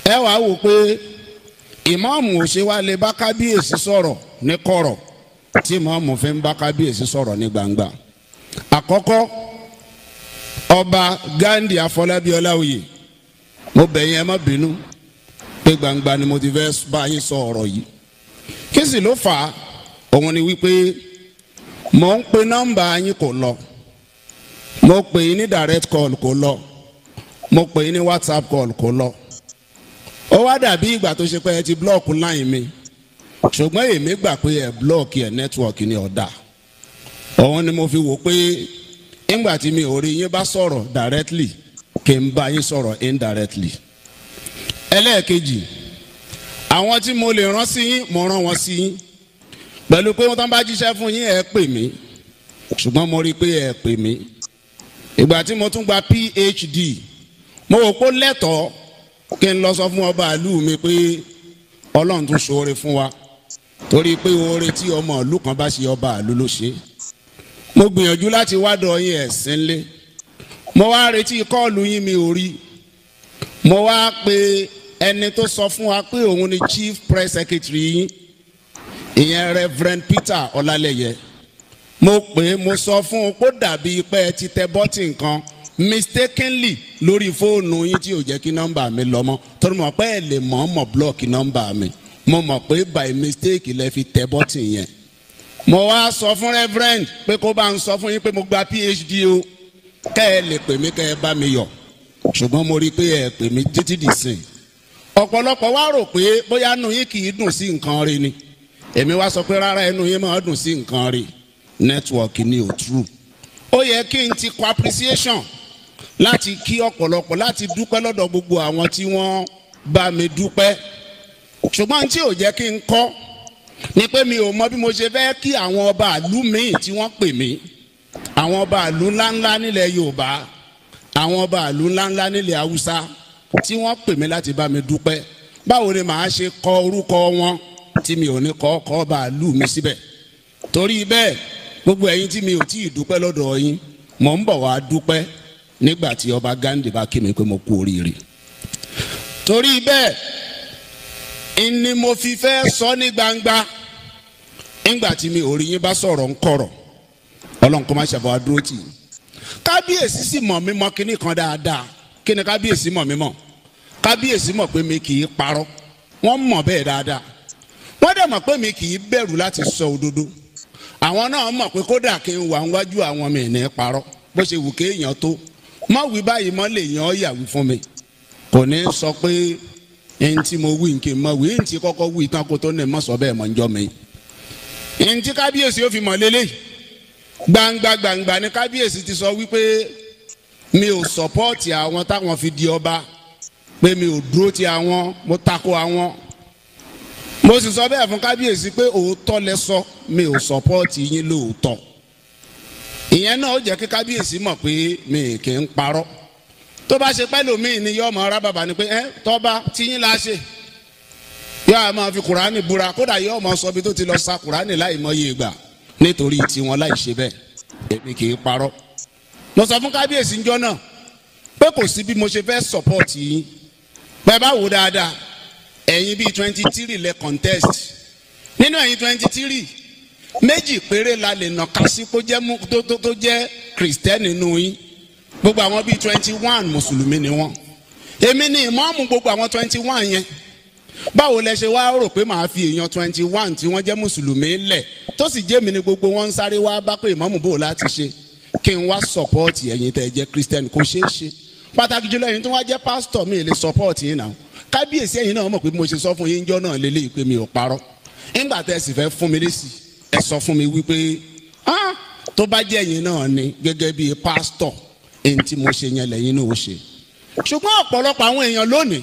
Ẹ wàá wò pé ìmáàmù ò ṣe wá lè bá kábíyèsí sọ̀rọ̀ ní kọ̀rọ̀ tí ìmáàmù fi ń bá kábíyèsí sọ̀rọ̀ ní gbangba. Àkọ́kọ́, ọba Ghandi Afọlábí Ọláoyè, mo bẹ̀ yín ẹ má bínú pé gbangba ni mo ti fẹ́ bá yín sọ ọ̀rọ̀ yìí. Kí sì ló fà á? Òun ni wípé mò ń pe nọ́mbà yín kò lọ, mo pè yín ní direct call kò lọ, mo pè yín ní WhatsApp call kò lọ. Ó wá dàbí ìgbà tó ṣe pé ẹ ti blọ́ọ̀kù line mi, ṣùgbọ́n èmi gbà pé ẹ blọ́ọ̀kì ẹ nẹ́tíwọ̀kì ni ọ̀dà. Òun ni mo fi wò pé nígbà tí mi ò rí yín bá sọ̀rọ̀ directly, kí n bá yín sọ̀rọ̀ indirectly. Ẹlẹ́ẹ̀kejì, àwọn tí mo lè rán sí yín, mo rán wọn sí yín pẹ̀lú pé wọ́n tán bá jíṣẹ́ fún yín ẹ pè mí, ṣùgbọ́n mo rí i pé ẹ pè mí. Ìgbà tí mo tún gba PhD, mo wò pé lẹ́tọ̀ọ́ kí n lọ sọ fún ọba ìlú mi pé Ọlọ́run tún ṣoore fún wa, torí pé oore tí ọmọ ìlú kan bá ṣe ọba ìlú ló ṣe. Mo gbìyànjú láti wádọ̀ yín ẹ̀sìn lé, mo wá retí kọ́ọ̀lù yín mi ò rí. Mo wá pe ẹni tó sọ fún wa pé òun ni chief press secretary yín, ìyẹn Reverend Peter Ọlálẹ́yẹ. Mo pè é, mo sọ fún un pé ó dàbí pé ẹ ti tẹ bọ́tì nǹkan mistakenly lórí fóònù yín tí ò jẹ́ kí nọ́mbà mi lọ mọ́, torí mo pé ẹ lè mọ̀ọ́mọ̀ blọ́ọ̀kì nọ́mbà mi, mo mọ̀ pé by mistake lẹ fi tẹ bọ́tì yẹn. Mo wá sọ fún Reverend pé kó bá ń sọ fún yín pé mo gba PhD o, kẹ́ ẹ lè pè mí kẹ́ ẹ bá mi yọ̀, ṣùgbọ́n mo rí i pé ẹ pè mí títí dì sìn. Ọ̀pọ̀lọpọ̀ wá rò pé bóyá inú yín kì í dùn sí nǹkan rí ni, èmi wá sọ pé rárá, ẹnu yín máa dùn sí nǹkan rí, nẹ́tíwọ̀kì ni ò true. Ó yẹ kí n ti kọ appreciation láti kí ọ̀pọ̀lọpọ̀, láti dúpẹ́ lọ́dọ̀ gbogbo àwọn tí wọ́n bá mi dúpẹ́, ṣùgbọ́n tí ò jẹ́ kí n kọ́ ni pé mi ò mọ bí mo ṣe fẹ́ kí àwọn ọba ìlú míì tí wọ́n pè mí, àwọn ọba ìlú ńláńlá nílẹ̀ Yorùbá, àwọn ọba ìlú ńláńlá nílẹ̀ Haúsá tí wọ́n pè mí láti bá mi dúpẹ́. Báwo ni màá ṣe kọ orúkọ wọn tí mi ò ní kọ ọkọ ọba ìlú mi síbẹ̀? Torí bẹ́ẹ̀ gbogbo ẹ̀yin tí mi ò tí ì dúpẹ́ lọ́dọ̀ yín, mò ń bọ̀ wá dúpẹ́ nígbà tí ọba Ghandi bá kí mi pé mo kú oríire. Torí bẹ́ẹ̀ ni mo fi fẹ́ sọ ní gbangba nígbà tí mi ò rí yín bá sọ̀rọ̀ ń kọ̀rọ̀. Ọlọ́run kó má ṣàbọ̀ dúró tì í. Kábíyèsí sì mọ̀ mí mọ̀ kíní kan dáadáa. Kí ni kábíyèsí mọ̀ mí mọ̀? Kábíyèsí mọ̀ pé mi kì í parọ́, wọ́n mọ̀ bẹ́ẹ̀ dáadáa. Wọ́n dẹ̀ mọ̀ pé mi kì í bẹ̀rù láti sọ òdodo. Àwọn náà mọ̀ pé kódà kí n wà níwájú àwọn mi ní parọ́, bó ṣe wù kéèyàn tó mọ̀ wí báyìí mọ́ lè yàn ọ́ yàwí fún mi. Kò ní sọ pé ẹni tí mo wí nkì mọ̀ wí, ẹni tí kọ́kọ́ wí tán kó tó ní mọ̀ sọ bẹ́ẹ̀ mọ̀ ń jọ mi. Ẹni tí kábíyèsí ó fi mọ̀ lélẹ́yìí gbangba gbangba ni kábíyèsí ti sọ wípé mi ò sọpọ́ọ̀tì àwọn táwọn fi di ọba, pé mi ò dúró ti àwọn, mo tako àwọn. Mo sì sọ bẹ́ẹ̀ fún kábíyèsí pé òótọ́ lẹ sọ, mi ò sọpọ́ọ̀tì yín lóòótọ́. Ìyẹn náà ó jẹ́ kí kábíyèsí mọ̀ pé mi kì í parọ́. Tó bá ṣe pẹ́ lòmíì ni yóò mọ̀ ọ́rá bàbá ni pé ẹ tọ́ba tí yín la ṣe, yóò máa fi kùránì búra, kódà yóò máa sọ bí tó ti lọ sa kùránì láì mọye ìgbà nítorí tiwọn láì ṣe bẹ́ẹ̀. Èmi kì í parọ́. Mo sọ fún kábíyèsí ńjọ́ náà, Pé kò sí bí mo ṣe fẹ́ support yín. Bẹ́ẹ̀ bá wò dáadáa, ẹ̀yin bíi 23 lẹ contest. Nínú ẹ̀yin 23, méjì péré la lè nàka sí kó jẹ́ tó jẹ́ Kristẹni nínú yín. Gbogbo àwọn bíi 21 Mùsùlùmí ni wọ́n. Èmi ni ìmáàmù gbogbo àwọn 21 yẹn. Báwo lẹ ṣe wá rò pé màá fi èèyàn 21 tí wọ́n jẹ́ Mùsùlùmí lẹ̀ tó sì jẹ́ mi ni gbogbo wọn ń sáré wá bá pé ìmáàmù bò láti ṣe kí n wá sọ̀pọ́ọ̀tì ẹ̀yin tẹ́ ẹ jẹ́ Christian kò ṣeé ṣe. Pàtàkì jùlọ ẹ̀yin tó wá jẹ́ pásítọ̀ mi lè sọ̀pọ́ọ̀tì yín náà. Kábíyèsí ẹ̀yin náà mọ̀ pé mo ṣe sọ fún yín jọ́ náà lélẹ́yìí pé mi ò parọ́. Nígbà tẹ́ ẹ sì fẹ́ fún mi lésì ẹ sọ fún mi wípé tó bá jẹ́ ẹ̀yin náà ni gẹ́gẹ́ bí pásítọ̀ ẹni tí mo ṣe yẹn lẹ́yìn náà ó ṣe. Ṣùgbọ́n ọ̀pọ̀lọpọ̀ àwọn èèyàn lónìí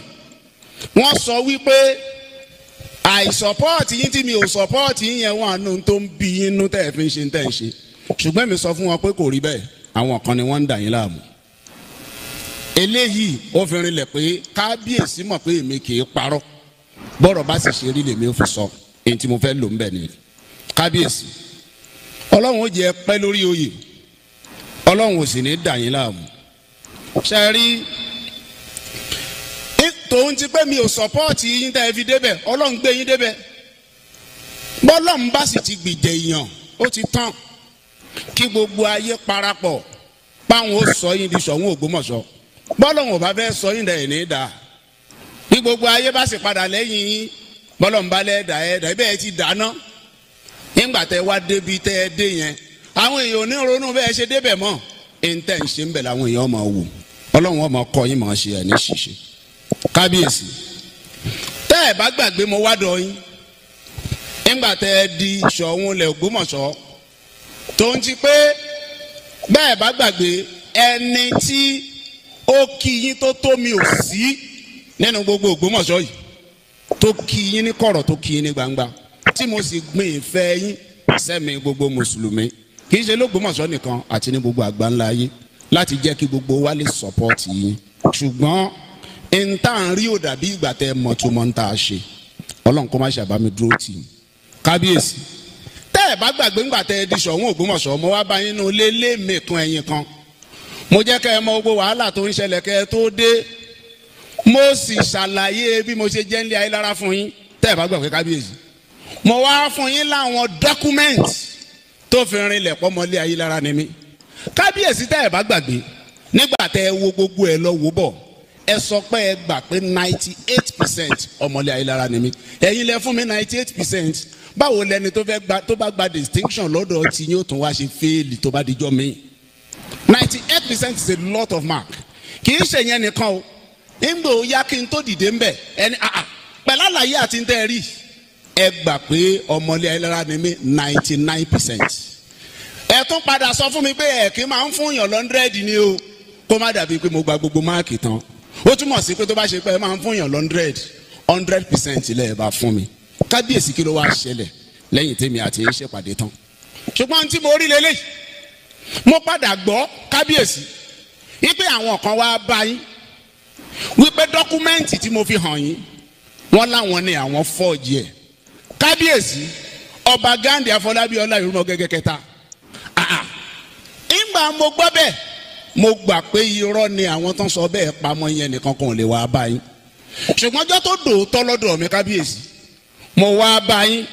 wọ́n sọ wípé àìsọ̀pọ́ọ̀tì yín tí mi ò sọ̀pọ́ọ̀tì yín yẹn wọ́n àánú tó ń bí yín nú tẹ́ ẹ fi ń ṣe tẹ́ ẹ ṣe. Ṣùgbọ́n mi sọ fún wọn pé kò rí bẹ́ẹ̀, àwọn kan ni wọ́n ń dà yín láàmú. Eléyìí ó fi rinlẹ̀ pé kábíyèsí mọ̀ pé èmi kì í parọ́. Bọ́rọ̀ bá sì ṣe rí lèmi ó fi sọ èyí tí mo fẹ́ lò ń bẹ̀ ni. Kábíyèsí, Ọlọ́run ó jẹ́ pẹ́ lórí oyè, Ọlọ́run ò sì ní dà yín láàmú. Ṣé rí tòun ti pé mi ò sọpọ́ọ̀tì yín tẹ́ ẹ fi débẹ̀, Ọlọ́run gbé yín débẹ̀. Bọ́lọ́run bá sì ti gbìjẹ èèyàn ó ti tán. Kí gbogbo ayé parapọ̀ páwọn ó sọ yín di Ṣọ̀ún Ògbómọ̀ṣọ́. Bọ́lọ́run ò bá fẹ́ sọ yín dẹ̀ ní dà. Bí gbogbo ayé bá sì padà lẹ́yìn yín, bọ́lọ́run bá lẹ́ dà ẹ́ dà ibẹ̀ ẹ ti dáná. Nígbà tẹ́ wá débi tẹ́ ẹ dé yẹn, àwọn èèyàn ò ní ronú bẹ́ẹ̀ ṣe débẹ̀ mọ́. Èyí tẹ́ ń ṣe ń bẹ̀ làwọn èèyàn máa wò. Ọlọ́run ó máa kọ́ yín máa ṣe ẹ̀ ní ṣìṣe. Kábíyèsí, tẹ́ ẹ bá gbàgbé mo wá dọ̀ yín nígbà tẹ́ ẹ di Ṣọ̀ún ilẹ̀ Ògbómọ̀ṣọ́ tó ń ti pé bẹ́ẹ̀ bá gbàgbé ẹni tí ó kí yín tó tó mi ò sí nínú gbogbo Ògbómọ̀ṣọ́ yìí tó kí yín ní kọ̀rọ̀ tó kí yín ní gbangba tí mo sì gbin ìfẹ́ yín sẹ́mi gbogbo mùsùlùmí kì í ṣe l'Ógbómọ̀ṣọ́ nìkan àti ní gbogbo àgbáńlá ayé láti jẹ́ kí gbogbo wa lè sọ́pọ́ọ̀tì yín. Ṣùgbọ́n nta ń rí ò dàbí ìgbà tẹ mọ̀ tó mọ̀ ń ta ṣe. Ọlọ́run kó má ṣàbámi dúró tì í. Kábíyèsí, tẹ́ ẹ bá gbàgbé ńgbà tẹ ẹ di Ṣọ̀ún Ògbómọ̀ṣọ́ mo wá bá yín nínú ilé léèmẹ̀kan ẹ̀yìn kan. Mo jẹ́ kẹ́ ẹ mọ gbogbo wàhálà tó ń ṣẹlẹ̀ kẹ́ ẹ tó dé. Mo sì ṣàlàyé bí mo ṣe jẹ́ nílé ayélujára fún yín. Tẹ́ ẹ bá gbàgbé kábíyèsí, mo wá fún yín láwọn dọ́kúmẹ́ǹtì tó fi rinlẹ̀ pọ́mọlé ayélujára ni mí. Kábíyèsí, tẹ́ ẹ bá gbàgbé nígbà tẹ ẹ wo gbogbo ẹ lọ wò bọ̀, ẹ sọ pé ẹ gbà pé 98% ọmọlé ayélujára ni mí. Ẹ̀yin lẹ fún mi 98%. Báwo lẹni tó fẹ́ gba tó bá gba distinction lọ́dọ̀ tí yóò tún wá ṣe fẹ́ẹ̀lì tó bá dijọ́ mi? 98% is a lot of mark. Kì í ṣe yẹn nìkan o. Ńgbò ya kí n tó dìde ńbẹ̀ ẹni pẹ̀lú àlàyé àti ntẹ́ rí ẹ gbà pé ọmọlé ayélujára ni mí 99%. Ẹ tún padà sọ fún mi pé ẹ kì í máa ń fún yàn 100 ni o, kó má dàbí pé mo gba gbogbo máàkì tán. Ó túmọ̀ sí pé tó bá ṣe pé ẹ máa ń fún yàn 100% lẹ́ẹ̀ bá fún mi. Kábíyèsí, kí ló wá ṣẹlẹ̀ lẹ́yìn tèmi àti yín ṣèpàdé tán? Ṣùgbọ́n tí mo rí lélẹ́yìí, mo padà gbọ́ kábíyèsí wípé àwọn kan wá bá yín wípé dọ́kúmẹ́ǹtì tí mo fi hàn yín wọ́n láwọn ni àwọn fọ́ọ̀jì ẹ̀. Kábíyèsí, Ọba Ghandi Afọlábí Ọláìrúmọ gẹ́gẹ́ kẹta, ìgbà mo gbọ́ bẹ́ẹ̀ mo gbà pé irọ́ ni àwọn tó ń sọ bẹ́ẹ̀ pamọ́ yẹn nìkan kan ò lè wá bá yín. Ṣùgbọ́n ọjọ́ tó dòótọ́ lọ́dọ̀ mi kábíyèsí, mo wá bá yín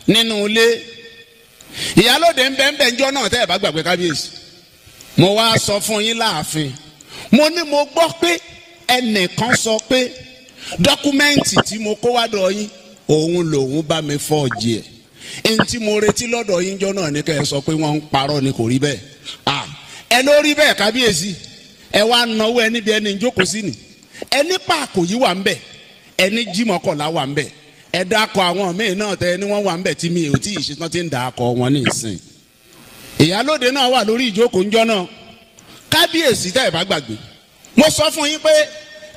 nínú ilé. Ìyálóde ń bẹ ń bẹ ńjọ́ náà tẹ́ ẹ̀ bá gbàgbé kábíyèsí. Mo wá sọ fún yín láàfin, mo ní mo gbọ́ pé ẹnìkan sọ pé dọ́kúmẹ́ǹtì tí mo kó wá dọ̀ yín òun lòun bá mi fọ́ọ̀jì ẹ̀. Ẹni tí mo retí lọ́dọ̀ yín jọ́ náà ni kẹ́ ẹ sọ pé wọ́n ń parọ́ ni kò rí bẹ́ẹ̀. Ẹ ló rí bẹ́ẹ̀ kábíyèsí. Ẹ wá náwó ẹ níbi ẹni jókòó sí ni. Ẹni pààkó yìí wà ń bẹ̀, ẹni jímọ̀kọ̀lá wà ń bẹ̀, ẹ dákọ̀ àwọn míì náà tẹ ẹni wọ́n wà ń bẹ̀ tí mi ò tí ì ṣetán tí ń dàkọ̀ wọn ní ìsìn. Ìyálóde náà wà lórí ìjókòó ńjọ́ náà. Kábíyèsí, tẹ́ ẹ bá gbàgbé, mo sọ fún yín pé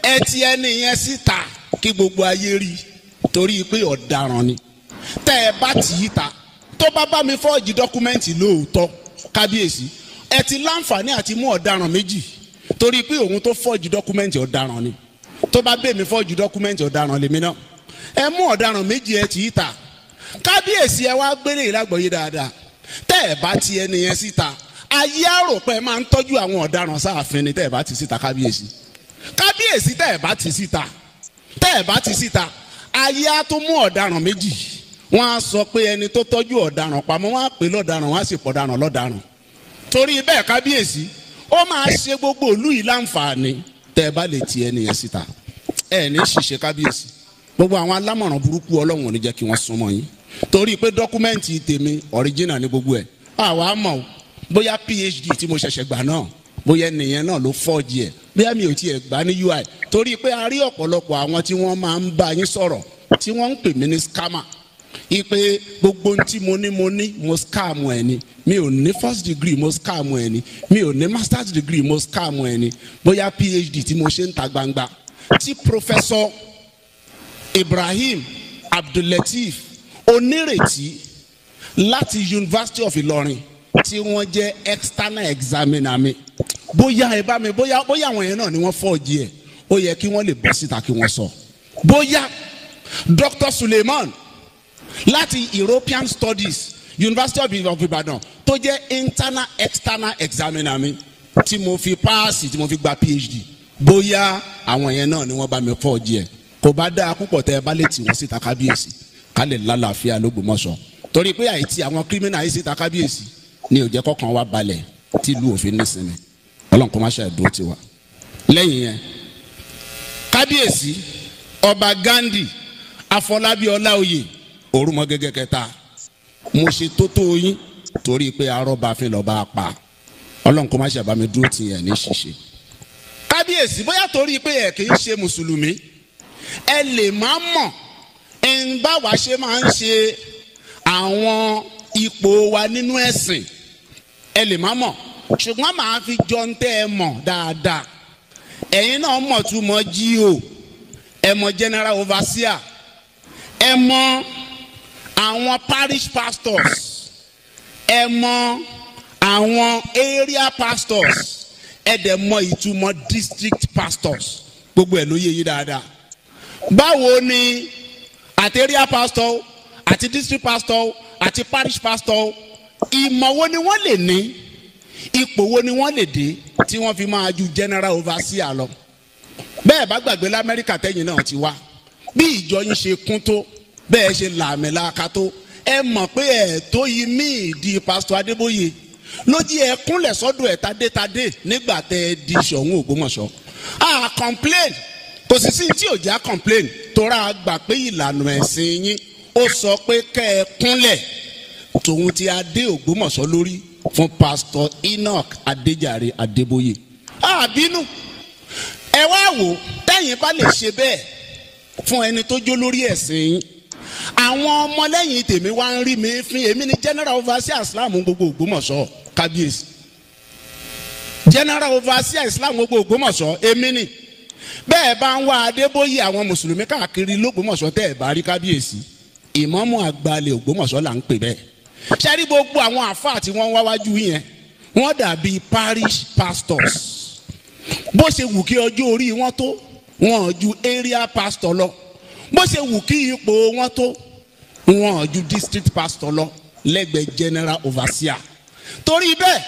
ẹ ti ẹni yẹn síta kí gbogbo ayé rí torí pé ọ̀daràn ni. Tẹ́ ẹ bá tì í ta tó bá bá mi fọ́ọ̀jì dọ́kúmẹ́ǹtì lóòótọ́ kábíyèsí, ẹ ti láǹfààní àti mú ọ̀daràn méjì torí pé òun tó fọ́ọ̀jì dọ́kúmẹ́ǹtì ọ̀daràn ni. Tó bá bẹ̀ mí fọ́ọ̀jì dọ́kúmẹ́ǹtì ọ̀daràn lèmi náà. Ẹ mú ọ̀daràn méjì ẹ tì í ta. Kábíyèsí, ẹ wá gbélé ìlágbọ̀yé dáadáa. Tẹ́ ẹ bá ti ẹni yẹn síta, Ayé àròpẹ́ máa ń tọ́jú àwọn ọ̀daràn sáàfin ni tẹ́ ẹ̀ bá ti síta kábíyèsí. Kábíyèsí tẹ́ ẹ̀ bá ti síta, tẹ́ ẹ̀ bá ti síta, ayé á tó mú ọ̀daràn méjì. Wọ́n á sọ pé ẹni tó tọ́jú ọ̀daràn pamọ́, wọ́n á pè lọ́daràn, wọ́n á sì pọ̀daràn lọ́daràn. Torí bẹ́ẹ̀ kábíyèsí, ó máa ṣe gbogbo ìlú yìí láǹfààní tẹ́ ẹ bá lè ti ẹni yẹn síta. Ẹ ní ṣìṣe kábíyèsí. Gbogbo àwọn alámọ̀ràn burúkú Ọlọ́run ò ní jẹ́ kí wọ́n súnmọ́ yín. Torí pé dọ́kúmẹ́ǹtì tèmi ọ̀ríjìnà ní gbogbo ẹ̀. Àwa mọ̀ o, bóyá PhD tí mo ṣẹ̀ṣẹ̀ gbà náà, bóyá ẹnìyẹn náà ló fọ́ọ̀jì ẹ̀, bóyá mi ò tiẹ̀ gbà ní UI. Torí pé a rí ọ̀pọ̀lọpọ̀ àwọn tí wọ́n máa ń bá yín sọ̀rọ̀ tí wọ́n ń pè mí ní scammer. Ipe gbogbo ohun tí mo ní mo scam ẹ̀ ni. Mi ò ní first degree, mo scam ẹ̀ ni. Mi ò ní master's degree, mo scam ẹ̀ ni. Bóyá PhD tí mo ṣe ń ta gbangba. Tí Professor Ibrahim Abdulateef Onírètí láti University of Ìlọrin tí wọ́n jẹ́ external examiner mi, bóyá ẹ bá mi, bóyá àwọn yẹn náà ni wọ́n fọ́ọ̀jì ẹ̀, ó yẹ kí wọ́n lè bọ́ síta kí wọ́n sọ. Bóyá Dr. Suleiman láti European Studies University of Ibadan tó jẹ́ internal external examiner mi tí mo fi paasi tí mo fi gba PhD, bóyá àwọn yẹn náà ni wọ́n bá mi fọ́ọ̀jì ẹ̀. Kò bá dáa púpọ̀ tẹ́ ẹ bá lè tì wọ́n síta kábíyèsí, ká lè lálàáfíà l'Ógbómọ̀ṣọ́. Torí pé àìtí àwọn kírímìnà yìí síta kábíyèsí ni ò jẹ́ kọ́kàn wa balẹ̀ tí ìlú òfin nísinmi. Ọlọ́run kó má ṣe àdúró tiwa. Lẹ́yìn yẹn, kábíyèsí ọba Gandhi Afọlábí Ọláoyè Orúmọgẹ́gẹ́ kẹta, mo ṣe tótó yín torí pé arọ́bàfin lọ́ba pa. Ọlọ́run kó má ṣe àbámi dúró tì yẹn ní ṣíṣe. Kábíyèsí, bóyá torí pé ẹ kì í ṣe mùsùlùmí, ẹ lè má mọ̀ ń bá wa ṣe máa ń ṣe àwọn ipò wa nínú ẹ̀sìn, ẹ lè má mọ̀, ṣùgbọ́n màá fi jọ ń tẹ́ ẹ mọ̀ dáadáa. Ẹ̀yin náà mọ̀ túmọ̀ GO, ẹ mọ̀ general overseer, ẹ mọ̀ àwọn parish pastors, ẹ mọ̀ àwọn area pastors, ẹ dẹ̀ mọ̀ ìtumọ̀ district pastors. Gbogbo ẹ̀ ló yé yín dáadáa. Báwo ni àti area pastor àti district pastor àti parish pastor, ìmọ̀ wo ni wọ́n lè ní, ipò wo ni wọ́n lè dé tí wọ́n fi máa ju general overseer lọ? Bẹ́ẹ̀ bá gbàgbé l'Amẹ́ríkà tẹ́yìn náà ti wá, bí ìjọ yín ṣe kún tó, bẹ́ẹ̀ ṣe làmìlaka tó, ẹ mọ̀ pé ẹ̀ tó yí míì di Pastor Adébóyè lójí ẹ kúnlẹ̀ sọ́dọ̀ ẹ̀ tadétadé nígbà tẹ́ ẹ di Ṣọ̀ún Ògbómọ̀ṣọ́. A complain, kò sì sí tí ò já complain, torá gbà pé ìlànà ẹ̀sìn yín ó sọ pé kẹ́ ẹ kúnlẹ̀ tòun ti adé Ògbómọ̀ṣọ́ lórí fún Pastor Enoch Adéjàre Adébóyè. Àbínú ẹ wá wò, tẹ́yìn bá lè ṣe bẹ́ẹ̀ fún ẹni tó jó lórí ẹ̀sìn yín, àwọn ọmọlẹ́yìn tèmi wá ń rí mi fín. Èmi ni general overseer Islam gbogbo Ògbómọ̀ṣọ́ kábíyèsí, general overseer Islam gbogbo Ògbómọ̀ṣọ́ èmi ni. Bẹ́ẹ̀ bá ń wá Adébóyè àwọn mùsùlùmí káàkiri l'Ógbómọ̀ṣọ́ tẹ́ ẹ̀ bá rí kábíyèsí, ìmáàmù àgbàlẹ̀ Ògbómọ̀ṣọ́ là ń pè bẹ́ẹ̀. Ṣé rí gbogbo àwọn àfáà tí wọ́n wá wájú yẹn, wọ́n dàbí parish pastors. Bó ṣe wù kí ọjọ́ orí wọn tó, wọn ju area pastor lọ. Bó ṣe wù kí ipò wọn tó, wọn ju district pastor lọ lẹ́gbẹ̀ẹ́ general overseer. Torí bẹ́ẹ̀,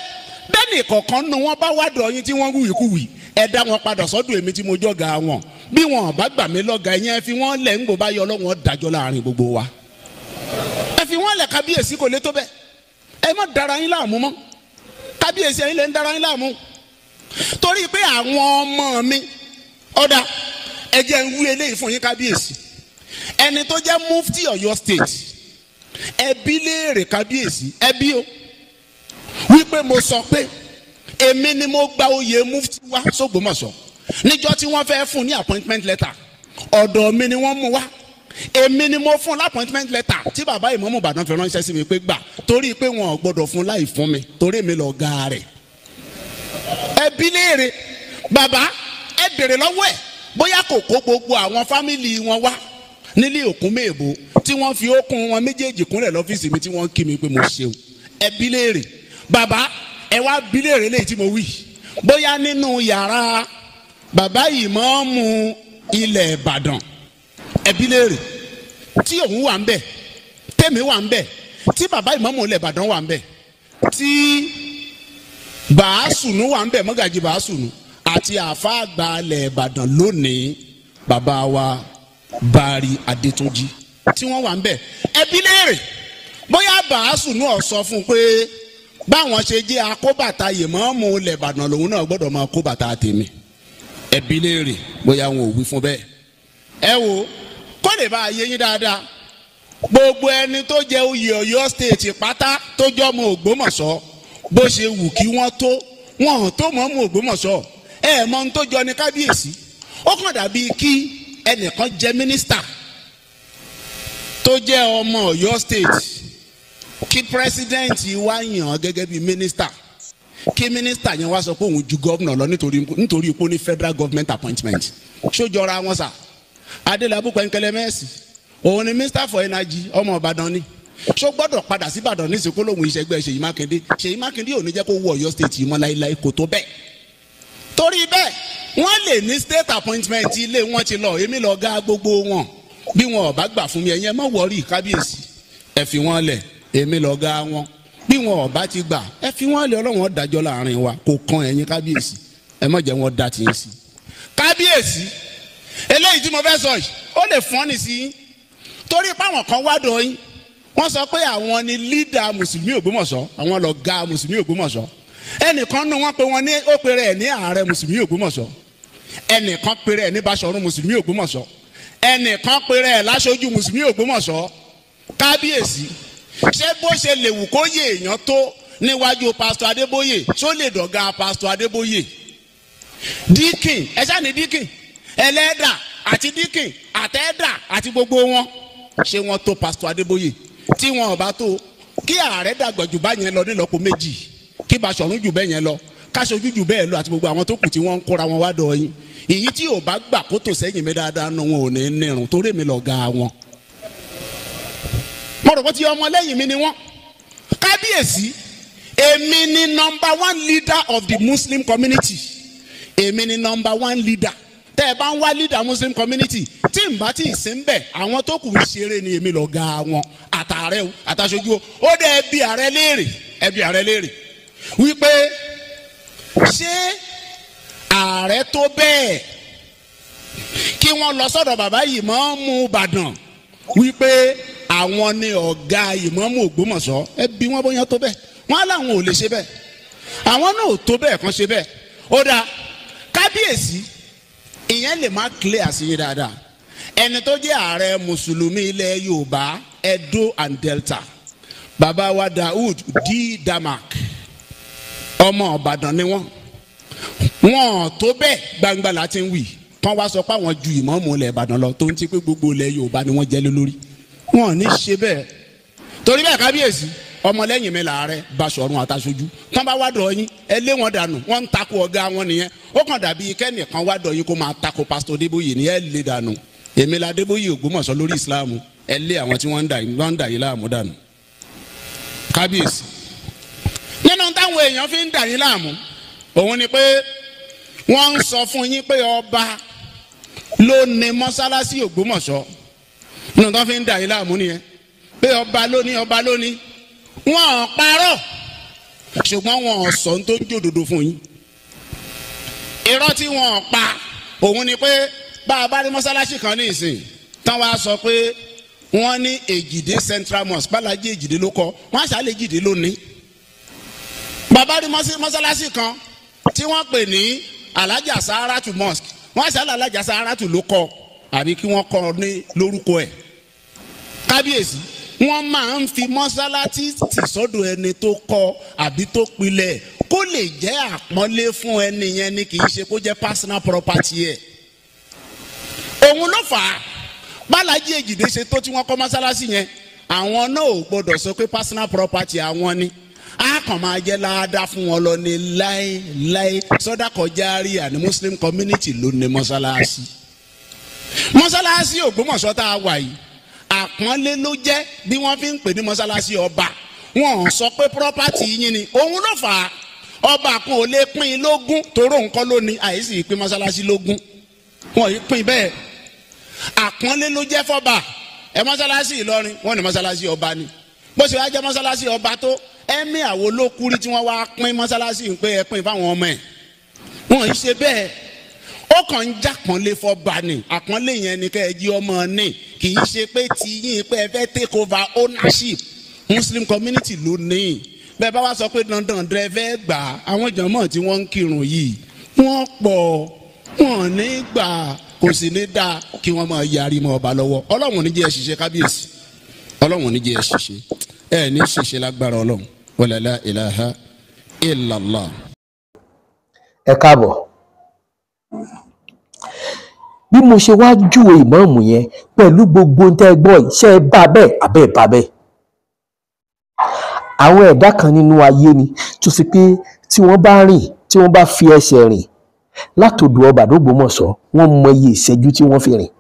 bẹ́ẹ̀ ni kọ̀ọ̀kan nu wọn bá wádọ̀ yín tí wọ́n wùwíkúwì, ẹ dá wọn padà sọ́dọ̀ èmi tí mo jọ̀gá wọn. Bí wọn bá gbà mí lọ́gàá, ìyẹn fi wọ́n lẹ̀ ń gbò bá yọ Ọlọ́run dájọ́ láàrin gbogbo wa. Ẹ fi wọ́n lẹ̀ kábíyèsí, kò lè tó bẹ́ẹ̀. Ẹ má dara yín láàmú mọ́ kábíyèsí, ẹ̀yin lè ń dara yín láàmú. Torí pé àwọn ọmọ mi, ọ̀dà ẹ jẹ́ ń wí eléyìí fún yín kábíyèsí. Ẹni tó jẹ́ mufti Ọ̀yọ́ state, ẹ bi léèrè kábíyèsí, ẹ bí o, wípé mo sọ pé èmi ni mo gba oyè mufti wá sÓgbómọ̀ṣọ́. Níjọ́ tí wọ́n fẹ́ fún ní appointment letter, ọ̀dọ̀ mi ni wọ́n mú wá. Èmi ni mo fún l'appointment letter tí bàbá ìmáàmù Ìbàdàn fi ránṣẹ́ sí mi pé gbà, torí pé wọn ò gbọ́dọ̀ fún láì fún mi, torí èmi lọ̀gá rẹ̀. Ẹ bi léèrè bàbá, ẹ bèrè lọ́wọ́ ẹ̀ bóyá kò kó gbogbo àwọn fámìlì wọn wá nílé òkun méèbó tí wọ́n fi okùn wọn méjèèjì kúnlẹ̀ lọ́fíìsì mi tí wọ́n kí mi pé mo ṣeun. Ẹ bi léèrè bàbá, ẹ wá bi léèrè léyìí tí mo wí, bóyá nínú yàrá bàbá ìmáàmù ilẹ̀ Ìbàdàn, ẹ bi léèrè tí òun wà ń bẹ̀, tèmi wà ń bẹ̀, tí bàbá ìmáàmù ilẹ̀ Ìbàdàn wà ń bẹ̀, tí Bàásùnù wà ń bẹ̀, mọ́gàjì Bàásùnù àti àáfàá àgbà ilẹ̀ Ìbàdàn lónìí, bàbá wa Bari Adétúnjì, tí wọ́n wà ń bẹ̀. Ẹbí léèrè bóyá Bàásùnù ọ̀ sọ fún un pé báwọn ṣe jẹ́ akóbàtà ìmáàmù ilẹ̀ Ìbàdàn lòun náà gbọ́dọ̀ máa kóbàtà tèmi. Ẹbí léèrè bóyá wọn ò wí fún bẹ́ẹ̀. Ẹ wo kó lè bá a yé yín dáadáa, gbogbo ẹni tó jẹ oyè Ọ̀yọ́ state pátá tó jọmọ Ògbómọ̀ṣọ́, bó ṣe wù kí wọ́n tó, wọn ò tó mọ́ mú Ògbómọ̀ṣọ́. Ẹ mọ ohun tó jọ ní kábíyèsí, ó kàn dàbí kí ẹnìkan jẹ mínísítà tó jẹ́ ọmọ Ọ̀yọ́ state, kí president wá yàn án gẹ́gẹ́ bí mínísítà, kí mínísítà yẹn wá sọ pé òun ju gómìnà lọ nítorí ipò ní federal government appointment. Ṣó jọra wọn sà? Adélábù Pẹ̀nkẹ́lẹ́ Mẹ́sì, òun ni minister for energy, ọmọ Ìbàdàn ni. Ṣó gbọ́dọ̀ padà sí Ìbàdàn ní ìsìnkú lòun ìṣẹ́gbẹ́ Ṣèyí Mákindé? Ṣèyí Mákindé ò ní jẹ́ kó wọ Ọ̀yọ́ state yìí mọ́ láéláé, kò tó bẹ́ẹ̀. Torí bẹ́ẹ̀, wọ́n lè ní state appointment ilé wọn ti lọ, èmi lọ gá gbogbo wọn. Bí wọn ò bá gbà fún mi, ẹ̀yin ẹ má worry kábíyèsí, ẹ fi wọn lẹ̀, èmi lọ gá wọn. Bí wọn ò bá ti gbà, ẹ fi wọn lẹ̀, Ọlọ́run dájọ́ láàrin wa, kò kan ẹ̀yin kábíyèsí, ẹ má jẹ́ wọn dá tiyín sí. Kábíyèsí, eléyìí tí mo fẹ́ sọ yìí, ó lè fọ́n ní sí yín, torí páwọn kan wá dọ̀ yín, wọ́n sọ pé àwọn ni leader mùsùlùmí Ògbómọ̀ṣọ́, àwọn lọ̀gá mùsùlùmí Ògbómọ̀ṣọ́. Ẹnìkan nu wọn pé wọn ní ó pèrè ẹ̀ ní ààrẹ mùsùlùmí Ògbómọ̀ṣọ́, ẹnìkan pèrè ẹ̀ ní Báṣọ̀run mùsùlùmí Ògbómọ̀ṣọ́, ẹnìkan pèrè ẹ̀ láṣojú mùsùlùmí Ògbómọ̀ṣọ́. Kábíyèsí, ṣé bó ṣe lè wù kó yé èèyàn tó níwájú pásítọ̀ Adébóyè, ṣó lè dọ̀gá pásítọ̀ Adébóyè? Díkìn ẹ ṣáà ní díkìn ẹlẹ́dà àti díkìn àtẹ́dà àti gbogbo wọn, ṣé wọ́n tó pásítọ̀ Adébóyè? Tí wọn ò bá tó, kí ààrẹ dàgbà jù bá yẹn lọ nílọ́po méjì, kí Báṣọ̀run jù bẹ́ẹ̀ yẹn lọ, káṣojú jù bẹ́ẹ̀ lọ, àti gbogbo àwọn tó kù tí wọ́n ń kóra wọn wá dọ̀ yín. Èyí tí ò bá gbà kó tò sẹ́yìn mi dáadáa nu wọn ò ní nírun, torí èmi lọ̀gá wọn. Mo rò pé tí ọmọ lẹ́yìn mi ni wọ́n. Kábíyèsí, èmi ni number one leader of the Muslim community. Èmi ni number one leader. Tẹ́ ẹ bá ń wá leader Muslim community, tí n bá tí ì sí ń bẹ̀, àwọn tó kù ń ṣeré ni, èmi lọ̀gá wọn, àtàrẹ o àtàṣojú o. Ó dẹ̀ ẹbí ààrẹ léèrè, ẹbí ààrẹ léèrè wípé ṣé ààrẹ tó bẹ́ẹ̀ kí wọ́n lọ sọ́dọ̀ bàbá ìmáàmù Ìbàdàn wípé àwọn ni ọ̀gá ìmáàmù Ògbómọ̀ṣọ́? Ẹ bí wọ́n bóyá tó bẹ́ẹ̀, wọ́n á láwọn ò lè ṣe bẹ́ẹ̀, àwọn náà ò tó bẹ́ẹ̀ kan ṣe bẹ́ẹ̀. Ó dáa kábíyèsí, ìyẹn lè má clear sí yín dáadáa. Ẹni tó jẹ́ ààrẹ mùsùlùmí ilẹ̀ Yorùbá, Edo and Delta, bàbá wa Daoud D. Damak, ọmọ Ìbàdàn ni wọ́n. Wọ́n tó bẹ́ẹ̀ gbangba láti ń wì kán wá sọ pé àwọn ju ìmáàmù ilẹ̀ Ìbàdàn lọ, tó ń ti pé gbogbo ilẹ̀ Yorùbá ni wọ́n jẹ́ lé lórí. Wọn ò ní ṣe bẹ́ẹ̀. Torí bẹ́ẹ̀ kábíyèsí, ọmọlẹ́yìn mi làárẹ̀ Báṣọ̀run àtàṣojú, tán bá wá dọ̀ yín, ẹ lé wọn dànù. Wọ́n ń takò ọ̀gá wọn nìyẹn. Ó kàn dàbí kẹ́nìkan wá dọ̀ yín kó máa takò pásítọ̀ Adébóyè ní, ẹ lé dànù. Èmi la Adébóyè Ògbómọ̀ṣọ́ lórí ìsìláàmù, ẹ lé àwọn tí wọ́n ń dà yín láàmú dànù. Kábíyèsí, nínú táwọn èèyàn fi ń dà yín láàmú òun ni pé wọ́n ń sọ fún yín pé ọba ló ní mọ́sálásí Ògbómọ̀ṣọ́. Nínú tó fi ń dà yín láàmú nìyẹn, pé ọba ló ní, ọba ló ní. Wọ́n ò parọ́, ṣùgbọ́n wọn ò sọ tó ń jòdòdò fún yín. Irọ́ tí wọ́n ò pa òun ni pé bá a bá rí mọ́sálásí kan ní ìsìn tán wá sọ pé wọ́n ní Èjìdé Central Mosque, Bálájí Èjìdé ló kọ́, wọ́n àṣà lè Èjìdé lónìí. Bàbá rí mọ́sálásí kan tí wọ́n pè ní Alájà Sáràtù Mosque, wọ́n àṣà Alájà Sáràtù ló kọ́, àbí kí wọ́n kọ́ ní lórúkọ ẹ̀. Kábíyèsí, wọ́n máa ń fi mọ́sálásí tì sọ́dọ̀ ẹni tó kọ́ àbí tó pilẹ̀ kó lè jẹ́ àpọ́nlé fún ẹni yẹn ni, kì í ṣe kó jẹ́ personal property ẹ̀. Òun ló fà á Bálájí Èjìdé ṣe tó tí wọ́n kọ́ mọ́sálásí yẹn, àwọn náà ò gbọ́dọ̀ sọ pé personal property àwọn ni. Á kàn máa jẹ́ láadáa fún wọn lọ ní láéláé. Sọ́dákọ̀ járíà ní Muslim community ló ní mọ́sálásí. Mọ́sálásí Ògbómọ̀ṣọ́ tá a wà yìí, àpọ́nlé ló jẹ́ bí wọ́n fi ń pè ní mọ́sálásí ọba. Wọ́n sọ pé property yín ni. Òun ló fà á ọba kan ò lè pín in lógún, toró nǹkan ló ní àìsí ìpín mọ́sálásí lógún, wọn yìí pín bẹ́ẹ̀. Àpọ́nlé ló jẹ́ fọ́ba. Ẹ mọ́sálásí Ìlọrin, wọ́n ní mọ́sálásí ọba ni. Bó ṣe wá jẹ́ mọ́sálásí ọba tó, Ẹ̀mí àwo ló kúrí tí wọ́n wá pín mọ́sálásí ń pé ẹ pín fáwọn ọmọ ẹ̀. Wọ́n yìí ṣe bẹ́ẹ̀. Ó kàn ń jàpọ́nlé fọba ni. Àpọ́nlé yẹn ni kẹ́ ẹ jí ọmọ ní. Kì í ṣe pé tí yín pé ẹ fẹ́ take over ownership. Muslim community ló ní. Bẹ́ẹ̀ bá wá sọ pé dandan dẹ fẹ́ gbà àwọn jọmọ́ tí wọ́n ń kírun yìí. Wọ́n pọ̀, wọ́n ní gbà, kò sì ní dáa kí wọ́n máa yarí mọ́ ọba lọ́wọ́. Ọlọ́run ní jẹ́ ẹ ṣiṣẹ́ kábíyèsí. Ọlọ́run ní jẹ́ ẹ ṣiṣẹ́. Ẹ ní ṣiṣẹ́ lágbára Ọlọ́run. Wala la ilaha illallah. Ẹ káàbọ̀. Bí mo ṣe wá júwe ìmáàmù yẹn pẹ̀lú gbogbo ohun tẹ́ ẹ gbọ́ yìí, ṣé ẹ bá bẹ́ẹ̀ àbẹ́ ẹ bá bẹ́ẹ̀. Àwọn ẹ̀dá kan nínú ayé ni tó ṣe pé tí wọ́n bá rìn, tí wọ́n bá fi ẹsẹ̀ rìn látòdò ọba d'Ógbómọ̀ṣọ́, wọ́n mọ iye ìṣẹ́jú tí wọ́n fi rìn,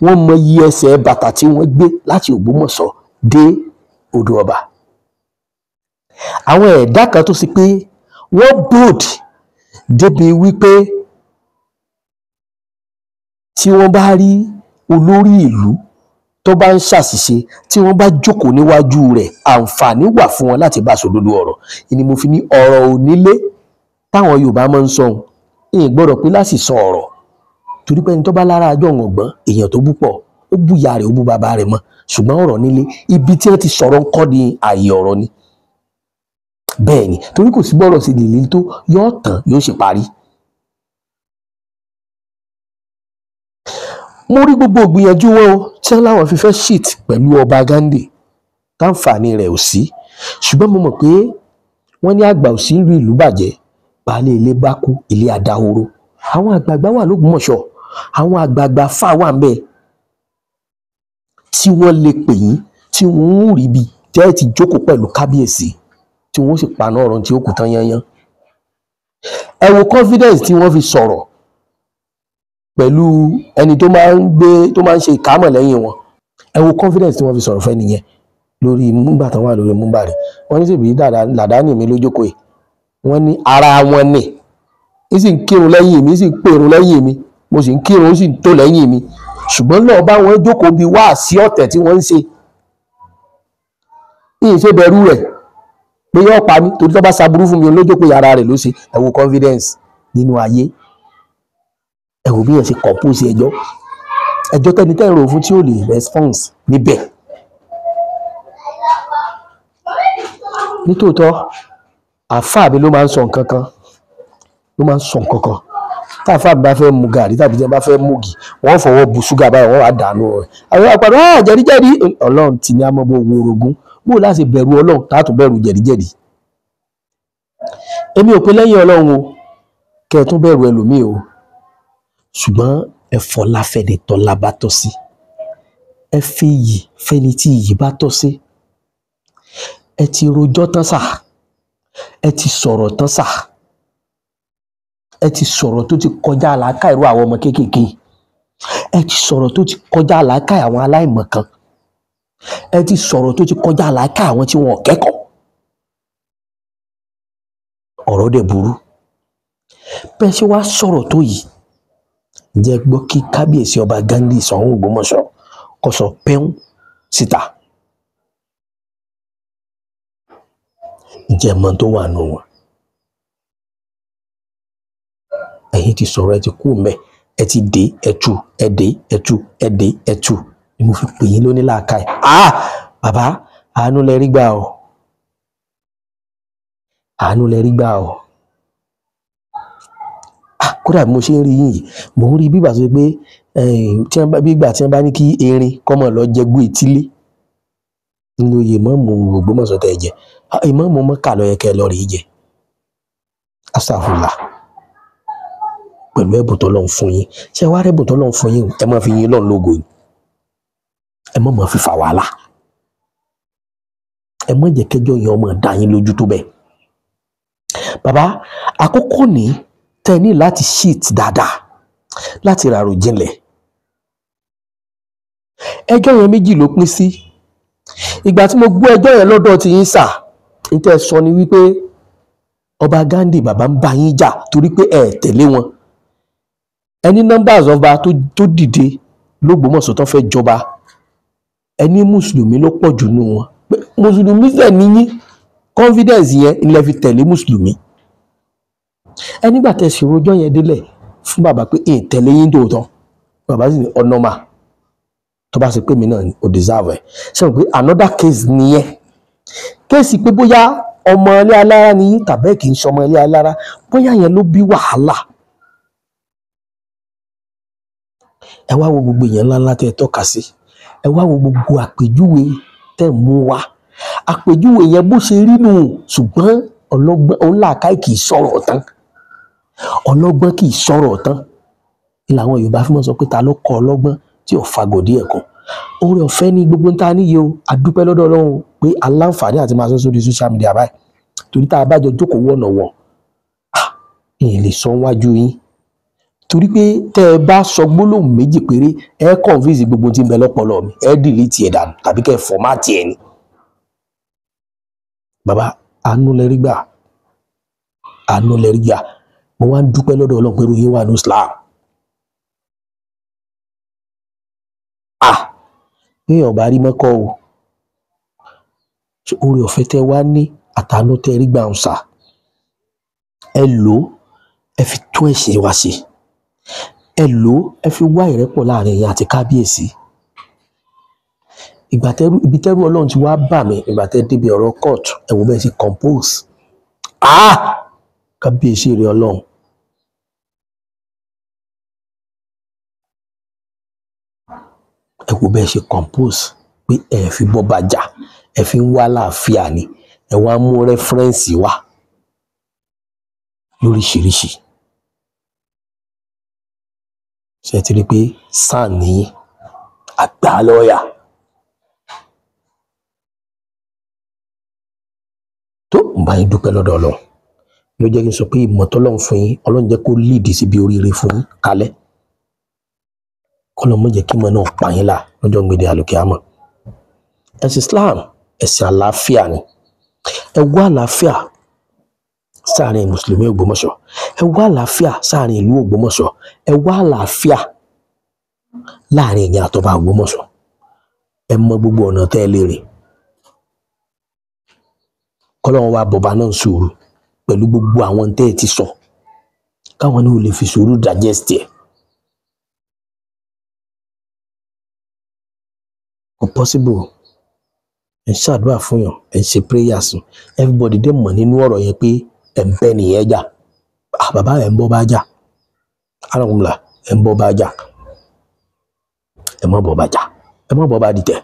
wọ́n mọ iye ẹsẹ̀ bàtà tí wọ́n gbé láti Ògbómọ̀ṣọ́ dé odò ọba. Àwọn ẹ̀dá kan tó ṣe pé wọ́n bold débi wípé tí wọ́n bá rí olórí ìlú tó bá ń ṣàṣìṣe, tí wọ́n bá jókòó níwájú rẹ̀, àǹfààní wà fún wọn láti bá sòdodo ọ̀rọ̀. Ìní mo fi ní ọ̀rọ̀ onílé táwọn Yorùbá máa ń sọ ohun ìyẹn gbọ́dọ̀ pé láti sọ ọ̀rọ̀, torí pé ẹni tó bá lára àjọ ọ̀gbọ́n èèyàn tó bú pọ̀, ó bú ìyá rẹ̀, ó bú bàbá rẹ̀ mọ́. Ṣùgbọ́n ọ̀rọ̀ nílé, ibi tí wọ́n ti sọ̀rọ̀ ń kọ́ ni ààyè ọ̀rọ̀ ni. Bẹ́ẹ̀ ni, torí kò sí gbọ́rọ̀ sí lè tó yóò tán yóò sì parí. Mo rí gbogbo ìgbìyànjú wọn o tí wọ́n láwọn fi fẹ́ shit pẹ̀lú ọba Ghandi, táǹfààní rẹ̀ ò sí. Ṣùgbọ́n mo mọ̀ pé wọ́n ní àgbà ò sí rí ìlú bàjẹ́, baálé ilé bá kú ilé adahoro. Àwọn àgbààgbà wà l'Ógbómọ̀ṣọ́, àwọn àgbààgbà fà wà ń bẹ tí wọ́n lè pè yín, tí wọ́n ń rí bí tẹ́ ẹ ti jókòó pẹ̀lú kábíyèsí, tí wọ́n sì paná ọ̀rọ̀ tí ó kù tán yányán. Ẹ wo confidence tí wọ́n fi sọ̀rọ̀ pẹ̀lú ẹni tó máa ń gbé, tó máa ń ṣe ìkámọ̀ lẹ́yìn wọn. Ẹ wo confidence tí wọ́n fi sọ̀rọ̀ fẹ́ nìyẹn lórí múgbà tán wà lórí múgbà rẹ̀. Wọ́n ní sèbí làdáni mi lójókòó yìí, wọ́n ní ara wọn ni, ó sì ń kírun lẹ́yìn mi, ó sì ń pèrun lẹ́yìn mi, mo sì ń kírun, ó sì ń tó lẹ́yìn mi. Ṣùgbọ́n náà bá wọn jókòó bí wá sí ọ̀tẹ̀ tí wọ́n ń ṣe, ìyìn ṣe bẹ̀rù rẹ̀ pé yóò pa mí, torí tó bá ṣaburú fún mi olójókòó yàrá rẹ̀ ló ṣe. Ẹ wo confidence nínú ayé. Ẹ wò bí yẹn ṣe compose ẹjọ́, ẹjọ́ tẹ́ni tẹ́ ń rò fún tí ò lè response níbẹ̀. Nítòótọ́ àáfàá mi ló máa ń sọ nǹkan kan, ló máa ń sọ nǹkan kan. Tá àáfàá mi bá fẹ́ mu gàrí tàbí tí wọ́n bá fẹ́ mú gì, wọ́n fọwọ́ bu ṣúgà báyìí, wọ́n wá dànù rẹ̀. Àwọn àpàdé ah jẹ̀díjẹ̀dí, Ọlọ́run ti ní amọ́ bó wo orogún, bó láti bẹ̀rù Ọlọ́run táàtún bẹ̀rù jẹ̀díjẹ̀dí. Èmi ò pé lẹ́yìn Ọlọ́run o, kẹ́ ẹ tún bẹ̀rù ẹlòmíì o, ṣùgbọ́n ẹ fọlá fẹ́ni tọ́lá bá tọ́ sí, ẹ fi iyì fẹ́ni tí iyì bá tọ́ sí. Ẹ ti rojọ́ tán sà, ẹ ti sọ̀rọ̀ tán sà, ẹ ti sọ̀rọ̀ tó ti kọjá àlàkà irú àwọn ọmọ kéékèèké, ẹ ti sọ̀rọ̀ tó ti kọjá àlàkà àwọn aláìmọ̀kan, ẹ ti sọ̀rọ̀ tó ti kọjá àlàkà àwọn tí wọn ò kẹ́kọ̀ọ́. Ọ̀rọ̀ dẹ̀ burú. Bẹ́ẹ̀ ṣe wá sọ̀rọ̀ tó yìí, ǹjẹ́ gbọ́ kí kábíyèsí ọba Ghandi Ṣọ̀ún Ògbómọ̀ṣọ́ kó sọ pẹ́ún síta? Ǹjẹ́ mọ tó wà nù wọn? Ẹ̀yin ti sọ̀rọ̀, ẹ ti kú mẹ́, ẹ ti dé ẹtù, ẹ dé ẹtù, ẹ dé ẹtù, ni mo fi pè yín lóní làákàyè. Ah bàbá, àánú lẹ rí gbà o, àánú lẹ rí gbà o. Ah kódà bí mo ṣe ń rí yín yìí, mò ń rí bígbà tó ṣe pé bígbà tí wọ́n bá ní kí erin kọ́mọ lọ jẹ gbó etílé nínú oyè ìmáàmù Ògbómọ̀ṣọ́ tẹ̀ jẹ, ìmáàmù Mọ́kà ló yẹ kẹ́ ẹ lọ rèé jẹ. Astagfirullah. Pẹ̀lú ẹ̀bùn tó lọ́n fún yín, ṣé wàá rẹ́bùn tó lọ́n fún yín, ẹ má fi yín lọ́n lógo yìí, ẹ má má fi fà wàhálà, ẹ má jẹ́ kẹjọ́ yẹn ọmọ dá yín lójú tó bẹ́ẹ̀. Bàbá, àkókò ní tẹ́ ní láti shit dáadáa, láti ràrò jinlẹ̀. Ẹjọ́ yẹn méjì ló pín sí. Ìgbà tí mo gbọ́ ẹjọ́ yẹn lọ́dọ̀ tí yín sà, n tẹ́ sọ ni wípé ọba Ghandi bàbá ń bá yín jà torí pé ẹ tẹ̀lé wọn. Ẹni numbers ọba tó dìde l'Ógbómọ̀ṣọ́ tó fẹ́ jọba, ẹni mùsùlùmí ló pọ̀ jù nù wọn. Mùsùlùmí sẹ̀ níyín, Confidence yẹn ilẹ̀ fi tẹ̀lé mùsùlùmí. Ẹ nígbà tẹ́ sì rojọ́ yẹn délẹ̀ fún bàbá pé ẹ tẹ̀lé yín tòótọ́, bàbá sì ní ọ̀nà mà tó bá ṣe pé mi náà ò deserve ẹ̀. Ṣé o pé another case nìyẹn, kéèsì pé bóyá ọmọ ilé alára ni yín tàbí kì í ṣọmọ ilé alára, bóyá yẹn ló bí wàhálà. Ẹ wá wo gbogbo èèyàn ńláńlá tẹ́ ẹ tọ́ka sí, ẹ wá wo gbogbo àpèjúwe tẹ́ ẹ mú wá, àpèjúwe yẹn bó ṣe rí nù. Ṣùgbọ́n ọlọ́gbọ́n òǹlàkàì kì í sọ̀rọ̀ tán, ọlọ́gbọ́n kì í sọ̀rọ̀ tán. Ní làwọn Yorùbá fi mọ́ sọ pé ta ló kọ́ ọlọ́gbọ́n tí ò fagòdì ẹ̀kọ́. Oore ọ̀fẹ́ ní gbogbo ń ta níye o, àdúpẹ́ lọ́dọ̀ Ọlọ́run pé aláǹfààní àti máa sọ sórí social media báyìí, torí tá a bá jọ jókòó wọ̀nà wọ̀ èyí lè sọ wájú yín, torí pé tẹ́ ẹ bá sọ gbólóhùn méjì péré ẹ confuse gbogbo tí ń bẹ lọ́pọlọ mi, ẹ delete ẹ̀ dànù tàbí kẹ́ ẹ fọ́mátì ẹ̀ ni. Bàbá àánú lẹ rí gbà, àánú lẹ rí gbà. Mo wá ń dúpẹ́ lọ́dọ̀ Ọlọ́run pé irú yín wà ní Islam. Ní ọba rí mọ́kọ́ o, oore ọ̀fẹ́ tẹ́ wá ní àtàánú tẹ́ rí gbà ń sà, ẹ lò ó, ẹ fi tún ẹ̀sìn wa ṣe, ẹ lò ó, ẹ fi wá ìrẹ́pọ̀ láàrin ẹ̀yin àti kábíyèsí. Ìgbà tẹ́rù ibi tẹ́rù Ọlọ́run ti wá bà mí, ìgbà tẹ́ débi ọ̀rọ̀ court, ẹ wò bẹ́ẹ̀ ṣe compose. Kábíyèsí rẹ Ọlọ́run. Ẹ wò bẹ́ẹ̀ ṣe compose pé ẹ fi bọ́ bàjá, ẹ fi ń wá láàfíà ni, ẹ wá mú rẹ́fúrẹ́ǹsì wá lóríṣiríṣi. Ṣé ẹ ti rí i pé sáà ní àgbà lọ́ọ̀yà tó ń bá yín dúpẹ́ lọ́dọ̀ Ọlọ́run ló jẹ́ kí n sọ pé ìmọ̀ tọ́lọ́run fún yín, Ọlọ́run jẹ́ kó líìdì síbi oríire fún yín kalẹ̀, kọ́lọ́ mọ̀ jẹ́ kí ìmọ̀ náà pa yín là lọ́jọ́ gbèdé àlòkè àmọ́. Ẹ̀sìn Islam ẹ̀sìn àlàáfíà ni. Ẹ wá àlàáfíà sáàrin mùsùlùmí Ògbómọ̀ṣọ́, ẹ wá àlàáfíà sáàrin ìlú Ògbómọ̀ṣọ́, ẹ wá àlàáfíà láàrin ẹ̀yin àtọba Ògbómọ̀ṣọ́. Ẹ mọ gbogbo ọ̀nà tẹ́ ẹ lè rìn. Kọ́lọ́run wa bọ̀bá náà sùúrù pẹ̀lú gbogbo àwọn tẹ́ ẹ ti sọ, káwọn náà lè fi sùúrù digest ẹ̀. Kò possible. Ẹ ń ṣàdúrà fún yàn, ẹ ń ṣe prayers, everybody dẹ̀ mọ̀ nínú ọ̀rọ̀ yẹn pé ẹ̀ ń bẹ́ nìyẹn jà. Bàbá ẹ̀ ń bọ́ bá jà, alákùnrin ẹ̀ ń bọ́ bá jà, ẹ̀ mọ́ bọ́ bá jà, ẹ̀ mọ́ bọ́ bá dìtẹ̀.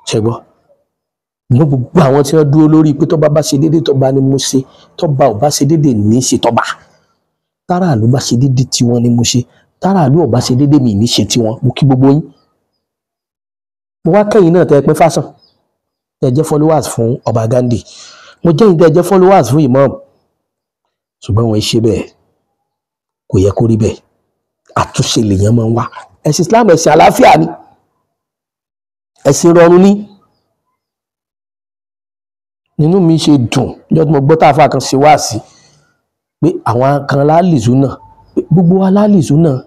Ṣe gbọ́ mo gbogbo àwọn tí wọ́n dúró lórí pé tọ́ba bá ṣe déédéé tọ́ba ni mo ṣe, tọ́ba ò bá ṣe déédéé ní í ṣe tọ́ba, táràlú bá ṣe déédéé tiwọn ni mo ṣe, táràlú ò bá ṣe déédéé mi ní ṣe tiwọn. Mo kí gbogbo yín. Mo wá kẹ́yìn náà tẹ́ ẹ pé fásán tẹ́ ẹ jẹ́ followers fún ọba Ghandi, mo jẹ́ yín tẹ́ ẹ jẹ́ followers fún imam, ṣùgbọ́n wọ́n ṣe bẹ́ẹ̀, kò yẹ kó rí bẹ́ẹ̀. Àtúnṣe lèèyàn máa ń wá. Ẹ̀sìn Islam ẹ̀sìn àlàáfíà ni, ẹ̀sìn rọrùn ni. Nínú mi ṣe dùn lọ́jọ́ tí mo gbọ́ táàfà kan ṣe wá sí pé àwọn kan lálìsú náà, gbogbo wa lálìsú náà.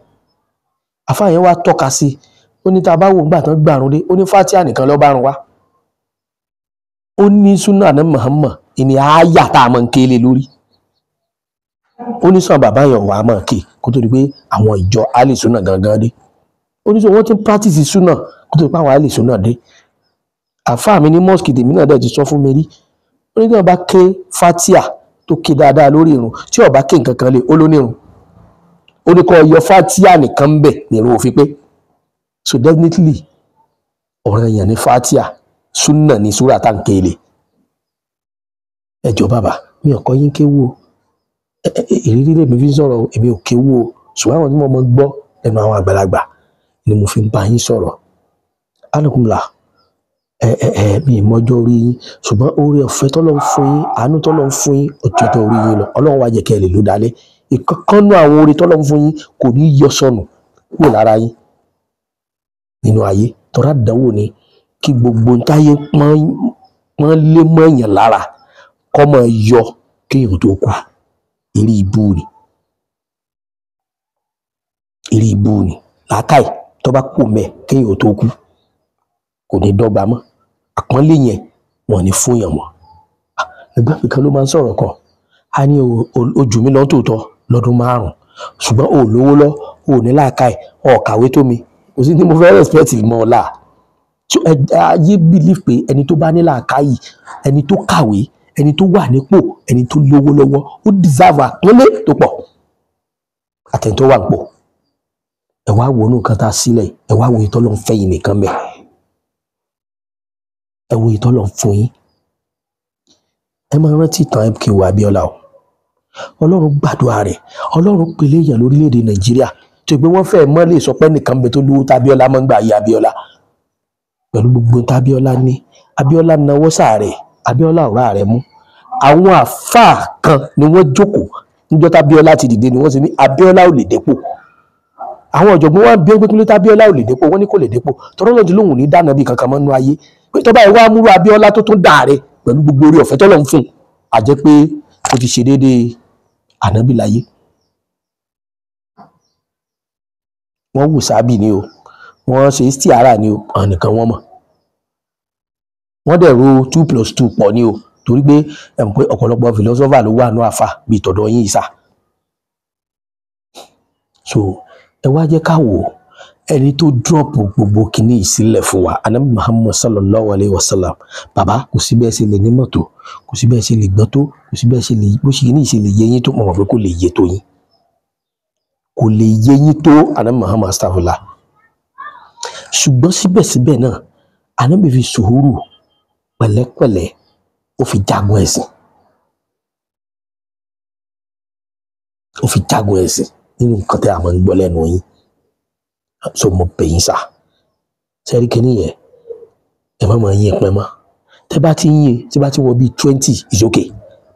Àfáà yẹn wá tọ́ka sí, ó ní tá a bá wò nígbà tán gbàrún dé, ó ní Fátíà nìkan ló bá run wá, ó ní súnà ní Muhammad ìní àáyà tá a máa ń kélé lórí, ó ní sàn bàbá yẹn wà á máa ké kó tó di pé àwọn ìjọ alìsú náà gangan dé. Ó ní sọ wọ́n ti ń practice súnà kó tó di pé àwọn alìsú náà dé. Àfáà mi ní mosque tèmi náà dẹ̀ ti sọ fún mi rí, ó ní tí wọ́n bá ké Fátíà tó ké dáadáa lórí irun, tí ó bá ké nǹkan kan lé, ó ló nírun, ó ní kó yọ Fátíà nìkan ń bẹ̀ nírun òfin pé. So definitely ọ̀ranyàn ní Fátíà, súnà ní súrà tá à ń kéle. Ẹ jọ̀ọ́ bàbá mi ò kọ́ yín kéwú o, ìrírí lèmi fi ń sọ̀rọ̀, èmi ò kéwú o, ṣùgbọ́n àwọn tí mo mọ̀ gbọ́ lẹ́nu àwọn àgbàlagbà ni mo fi ń bá yín sọ̀rọ̀. Alukumla mi ìmọ̀jọ́ orí yín, ṣùgbọ́n oore ọ̀fẹ́ tọ́lọ́run fún yín, àánú tọ́lọ́run fún yín, ọjọ́ tó orí yín lọ, Ọlọ́run wá jẹ́ kẹ́ ẹ lè lò dálé. Ìkankanú àwọn oore tọ́lọ́run fún yín kò ní yọ sọnù kúrò lára yín nínú ayé. Tọ́ra dánwò ni kí gbogbo ntáyé pọ́n lé mọ́yàn lára kọ́ mọ́ yọ kéèyàn tó kú. Eré ibú ni, eré ibú ni làákàyè tó bá kú mẹ́ kéèyàn tó kú. Kò ní dọ́gba mọ́. Àpọ́nlé yẹn wọ́n ní fún yàn mọ́. Ẹgbẹ́ mi kan ló máa ń sọ̀rọ̀ kan, a ní ojú mi lọ́n tòótọ́ lọ́dún 5, ṣùgbọ́n o ò lówó lọ, o ò ní làákàyè, o ò kàwé tó mi, kò sí ní mo fẹ́ respect mọ́ ọ là. So ayé believe pé ẹni tó bá ní làákàyè, ẹni tó kàwé, ẹni tó wà nípò, ẹni tó lówó lọ́wọ́, ó deserve àpọ́nlé tó pọ̀ àtẹni tó wà nípò. Ẹ wá wo nǹkan tá a sílẹ̀, ẹ wá wo ìtọ́lọ́ ń fẹ́ yìí nìkan mẹ́, ẹ wo ìtọ́lọ́ ń fún yín. Ẹ máa rántí ìtàn MKO Abiola o. Ọlọ́run gbàdúrà rẹ̀, Ọlọ́run pèlè èèyàn lórílẹ̀‐èdè Nàìjíríà tó pé wọ́n fẹ́ẹ́ mọ́ lè sọ pé nìkan bẹ tó lówó tábíọ́lá máa ń gbà yí Abiola. Pẹ̀lú gbogbo tábíọ́lá ní, Abiola náwó sáàrẹ̀, Abiola ọ̀rá rẹ̀ mú. Àwọn àfáà kan ni wọ́n jókòó níjọ́ tábíọ́lá ti dìde ni wọ́n sì ní Abiola ò lè dépò. Àwọn ọ̀jọ̀gbọ́n wọn bí pé tábíọ́lá ò lè dépò, wọ́n ní kò lè dépò. Tọ́rọ́ lọ́dún lòun ò ní dáná bí kankan mọ́ nínú ayé. Pé tọ́ba ìwà múrú Abiola tó tún dà rẹ̀ pẹ̀lú gbogbo orí ọ̀fẹ́ tọ́lọ́ ń fún un, àjẹ́ pé ó ti ṣe déédéé ànábì láyé. Wọ́n wù sábì ni o, wọ́n ṣe stiara ni o, àwọn nìkan wọ́n mọ̀. Wọ́n dẹ̀ ro 2 + 2 pọ̀ ni o, torí pé ẹ̀ mọ̀ pé ọ̀pọ̀lọpọ̀ philosopher ló wà ní àfà bíi tọ̀dọ̀ yín ìsà. So ẹ wá jẹ́ ká wò ẹni tó drop gbogbo kìíní ìsílẹ̀ fún wa, anabi Muhammad sallallahu alayhi wa sallam. Bàbá kò sí bẹ́ẹ̀ ṣe lè nímọ̀ tó, kò sí bẹ́ẹ̀ ṣe lè gbọ́n tó, kò sí bẹ́ẹ̀ ṣe lè bó ṣe kìíní ìṣe lè yé yín tó, mọ̀ pé kò lè yé tó yín, kò lè yé yín tó anabi Muhammad astagfirullah. Ṣùgbọ́n síbẹ̀síbẹ̀ náà anabi fi sùúrù pẹ̀lẹ́pẹ̀lẹ́ ó fi jagun ẹ̀sìn, ó fi jagun ẹ̀sìn nínú nǹkan tẹ́ àwọn ń gbọ́ lẹ́nu yín. So mo bẹ̀ yín sá, sẹ́rí kìíní yẹn ẹ má máa yín pẹ́ mọ́. Tẹ́ bá ti ń yín, tí bá ti wọ bíi 20 is okay.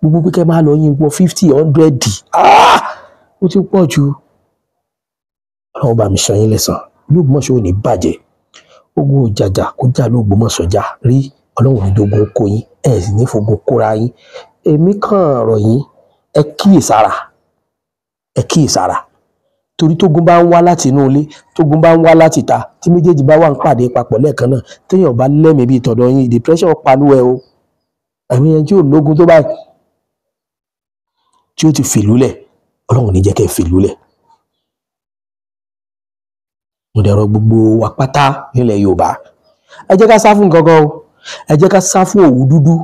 Gbogbo pé kẹ́ máa lọ yín wọ 50, 100, ó ti pọ̀ jù. Ọlọ́run bá mi san yín lẹ́san, Lógbómọ̀ṣọ́ ò ní bàjẹ́. Ogun òjàjà kó jà Lógbómọ̀ṣọ́ jà rí, Ọlọ́run ní dogun kó yín, ẹ sì ní fogun kóra yín. Èmi kàn rọ̀ yín, ẹ kíyèsára, ẹ kíyèsára. Torí tógun bá ń wá láti inú ilé, tógun bá ń wá láti ìta, tí méjèèjì bá wà ń pàdé papọ̀ lẹ́ẹ̀kan náà, téèyàn bá lẹ́mìí bíi tọ̀dọ̀ yín, depression palú ẹ o. Ẹ̀mí yẹn tí ò lógun tó báyìí tí ó ti fìlú lẹ̀, Ọlọ́run ní jẹ́ kẹ́ fìlú lẹ̀. Mo dẹ̀rọ gbogbo wa pátá nílẹ̀ Yorùbá, ẹ jẹ́ ká sá fún nǹkan kan o, ẹ jẹ́ ká sá fún òwú dúdú,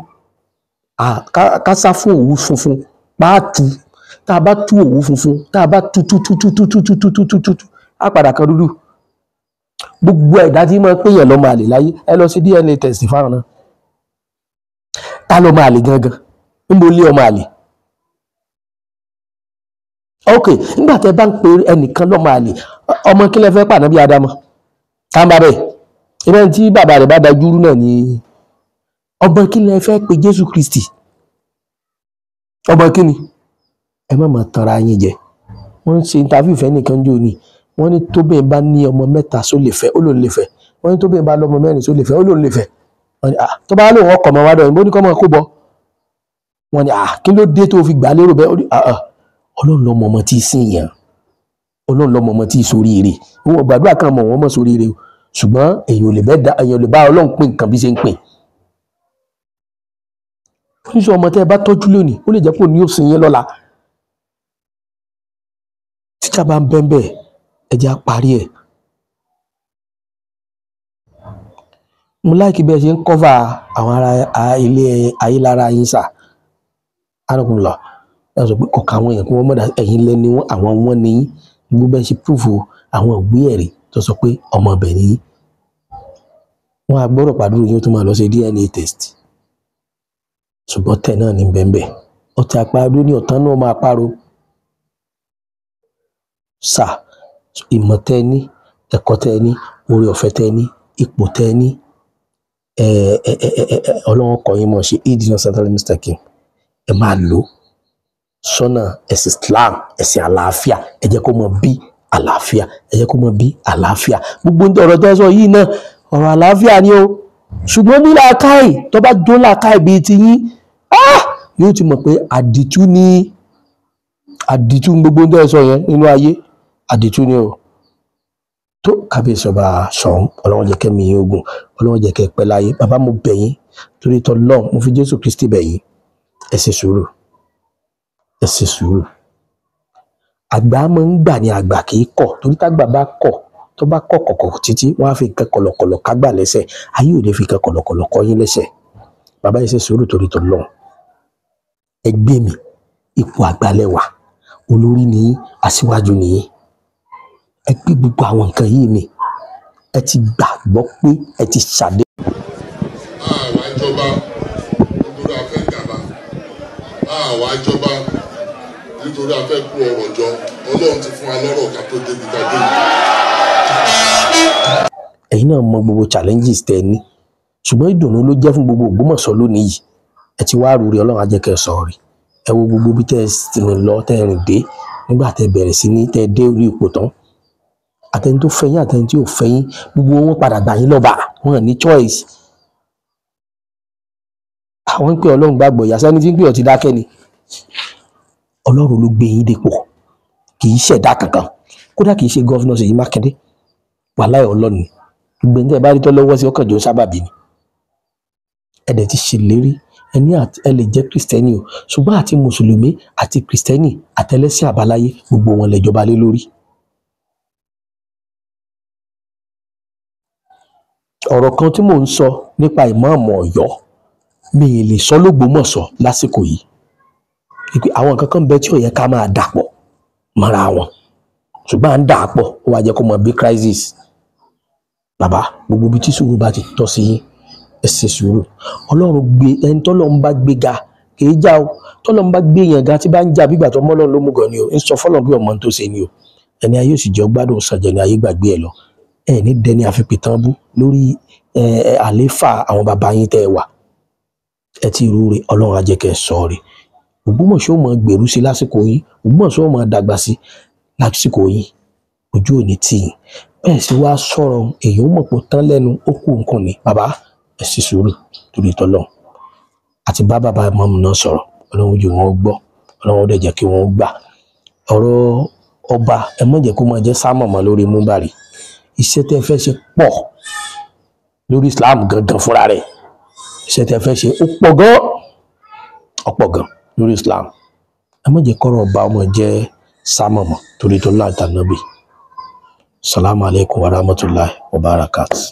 ká sá fún òwú funfun pààtù. Tá a bá tú òwú funfun, tá a bá tú tú tú tú tú tú tú tú tú tú tú tú, á padà kan dúdú. Gbogbo ẹ̀dá tí máa ń pèèyàn lọ́mọ àlè láyé, ẹ lọ sí DNA test fáwọn náà. Ta lọ́mọ àlè gangan? Ń bo lé ọmọ àlè? Ok, nígbà tẹ bá ń pe ẹnìkan lọ́mọ àlè, ọmọ kí lẹ fẹ́ pàdánù bí Ádámọ̀? Tá ń bá bẹ́ẹ̀? Ibẹ̀ tí bàbá rẹ̀ bá dajúrú náà ni. Ọmọ kí lẹ fẹ́ pe Jésù Kristi? Ọmọ kí ni? Ẹ má máa tanra yín jẹ. Wọ́n ń ṣe interview fẹ́ nìkan jò ní, wọ́n ní tóbìnrin bá ní ọmọ 3 só lè fẹ́, ó lòun lè fẹ́. Wọ́n ní tóbìnrin bá lọ́mọ 4 só lè fẹ́, ó lòun lè fẹ́. Wọ́n ní tó bá lóun ọkọ̀ ọmọ wa dọ̀, ìbò ní kọ́ mọ́ kó bọ́. Wọ́n ní kí ló dé tó fi gbà lérò bẹ́ẹ̀? Ó ní Ọlọ́run lọ́mọ ọmọ tí ì sìn yàn, Ọlọ́run lọ́mọ ọmọ tí ì soríire. Wọ́n gbàdúrà kan mọ̀ wọ́n mọ̀ soríire o, ṣùgbọ́n èèyàn ò lè bá Ọlọ́run pín nǹkan bí ṣe ń pín. Oníṣẹ́ ọmọ tẹ́ ẹ bá tọ́jú lónìí, ó lè jẹ́ pé òní ò sìn yín lọ́la. Tíjà bá ń bẹ́ńbẹ́, ẹ jẹ́ á parí ẹ̀. Mo láìkí bí ẹ ṣe ń kọ́fà àwọn ará ilé ayélára yín sà. Arákùnrin ẹ sọ pé kọ̀ọ̀kan àwọn èèyàn kí wọ́n mọ̀dà ẹ̀yìn lẹ́ni wọn, àwọn wọn ní yín. Gbogbo bẹ́ẹ̀ ṣe púrúfù àwọn ìwé ẹ̀rí tó sọ pé ọmọ ọbẹ̀ ni yín. Wọ́n á gbọ́dọ̀ pàdúrà yín ó tún máa lọ ṣe DNA test. Ṣùgbọ́n tẹ̀ náà ní bẹ́ńbẹ́. Ọtí àparò ní ọ̀tán náà máa parò. Sà, ìmọ̀ tẹ́ ní, ẹ̀kọ́ tẹ́ ní, oore ọ̀fẹ́ tẹ́ ní, ipò tẹ́ ní, Ọlọ́run kọ́ yín mọ̀ ṣe ìdíná Central Mr. King. Ẹ máa lò ó sọ́nà ẹ̀sìn Islam, ẹ̀sìn àlàáfíà. Ẹ jẹ́ kó mọ bí àlàáfíà, ẹ jẹ́ kó mọ bí àlàáfíà. Gbogbo ọ̀rọ̀ tẹ́ sọ yìí náà ọ̀rọ̀ àlàáfíà ni o. Ṣùgbọ́n ní làákàyè, tó bá jó làákàyè bíi ti yín, yóò ti mọ̀ pé àdìtú ni, àdìtú gbogbo tẹ́ sọ yẹn nínú ayé, àdìtú ni o. Tó kábíyèsí ọba Ṣọ̀ún, Ọlọ́run jẹ́ kẹ́mi yín ogun, Ọlọ́run jẹ́ kẹ́ pẹ́ láyé. Bàbá, mo bẹ̀ yín torí tọlọ́run, mo fi Jésù Kristi bẹ̀ yín, ẹ ṣe sùúrù, ẹ ṣe sùúrù. Àgbà máa ń gbà ní àgbà kì í kọ̀, torí tágbà bá kọ̀, tó bá kọ̀ kọ̀kọ̀ títí, wọ́n á fi nǹkan kọ̀lọ̀kọ̀lọ̀ kágbà lẹ́sẹ̀. Ayé ò ní fi nǹkan kọ̀lọ̀kọ̀lọ̀ kọ́ yín lẹ́sẹ̀. Bàbá, ẹ ṣe sùúrù torí tọlọ́run. Ẹ gbé mi ipò àgbàlẹ̀wà, olórí ni yín, aṣíwájú ni yín. Ẹ gbé gbogbo àwọn nǹkan yìí mi, ẹ ti gbàgbọ́ pé ẹ ti ṣàdé. Àwa jọba nítorí a fẹ́ gàba, àwa jọba nítorí a fẹ́ kó ọrọ̀ jọ. Ọlọ́run ti fún wa lọ́rọ̀ ká tó débi ká dé. Ẹ̀yin náà mọ gbogbo challenges tẹ́ ẹ ní, ṣùgbọ́n ìdùnnú ló jẹ́ fún gbogbo Ògbómọ̀ṣọ́ lónìí yìí. Ẹ ti wá rúre, Ọlọ́run á jẹ́ kẹ́ ẹ sọ̀rọ̀ rí. Ẹ wo gbogbo bí tẹ́ ẹ rìn lọ, tẹ́ ẹ rìn dé nígbà tẹ́ ẹ bẹ̀rẹ̀ sí ní tẹ́ ẹ dé orí ipò tán. Àtẹni tó fẹ́ yín, àtẹni tí ò fẹ́ yín, gbogbo wọn padà gbà yín lọ́ba, wọn ní choice. Àwọn ń pè Ọlọ́run gbàgbọ́ ìyá sẹ́ni tí ń pè ọ́ ti dákẹ́ ni. Ọlọ́run ló gbé yín dépò, kì í ṣẹ̀dá kankan, kódà kì í ṣe governor Ṣèyí Mákindé. Wàláhì, Ọlọ́run ni. Gbogbo ẹni tẹ́ ẹ bá rí tọ́ lọ́wọ́ sí, ọkàn jọ sábàbí ni. Ẹ dẹ̀ ti ṣèlérí, ẹ ní ẹ lè jẹ́ kìrìsìtẹ́nì o, ṣùgbọ́n àti mùsùlùmí àti kìrìsìtẹ́nì àtẹlẹ́sìn àbáláyé, gbogbo wọn lẹ́jọba lé lórí. Ọ̀rọ̀ kan tí mò ń sọ nípa ìmáàmù Ọ̀yọ́, mi ì lè sọ l'Ógbómọ̀ṣọ́ lásìkò yìí, wípé àwọn nǹkan kan bẹ tí ò yẹ ká máa dàpọ̀ mọ́ra wọn, ṣùgbọ́n à ń dà á pọ̀, ó wá jẹ́ kó mọ bí crisis. Bàbá, gbogbo ibi tí sùúrù bá ti tọ́ sí yín, ẹ ṣe sùúrù. Ọlọ́run gbé ẹni tọ́lọ́run bá gbé ga kì í já o. Tọ́lọ́run bá gbé yẹn ga, tí bá ń jà bí ìgbà tó mọ́ Ọlọ́run ló mú gan ni o, ń sọ fọ́lọ́run bí ọmọ tó ṣe ni o. Ẹni ayé òsì jẹ́ gbádùn sànjẹ́ ni ayé gbàgbé ẹ lọ. Ẹ ní dẹni àfipìtàn bú lórí ẹ àléfà àwọn bàbá yín tẹ́ ẹ wà. Ẹ ti rúre, Ọlọ́run á jẹ́ kẹ́ ẹ sọ rí. Ògbómọ̀ṣọ́ máa gbèrú sí lásìkò yín, Ògbómọ̀ṣọ́ máa dàgbà sí lásìkò yín. Ojú ò ní tì yín. Bẹ́ẹ̀ sì wá sọ̀rọ̀, èèyàn mọ̀ pé tán lẹ́nu, ó kú nǹkan ni. Bàbá, ẹ sì sùúrù torí tọ́lọ́run. Àti bá bàbá ìmáàmù náà sọ̀rọ̀, Ọlọ́run jẹ́ wọn gbọ́, Ọlọ́run dẹ̀ jẹ́ kí wọ́n gbà. Ọ̀rọ̀ ọba, ẹ má jẹ́ kó máa jẹ́ sámọ̀mọ́ lórí múbàrí. Iṣẹ́ tẹ́ fẹ́ ṣe pọ̀ lórí Islam gangan fúnra rẹ̀. Iṣẹ́ tẹ́ fẹ́ ṣe ó pọ̀ gan, ó pọ̀ gan lórí Islam. Ẹ má jẹ́ kọ́rọ̀ ọba ọmọ jẹ́ sámọ̀mọ́ torí tọ́lọ́run àtànábì. Salamu alaikum wa rahmatulahi wa barakatuh.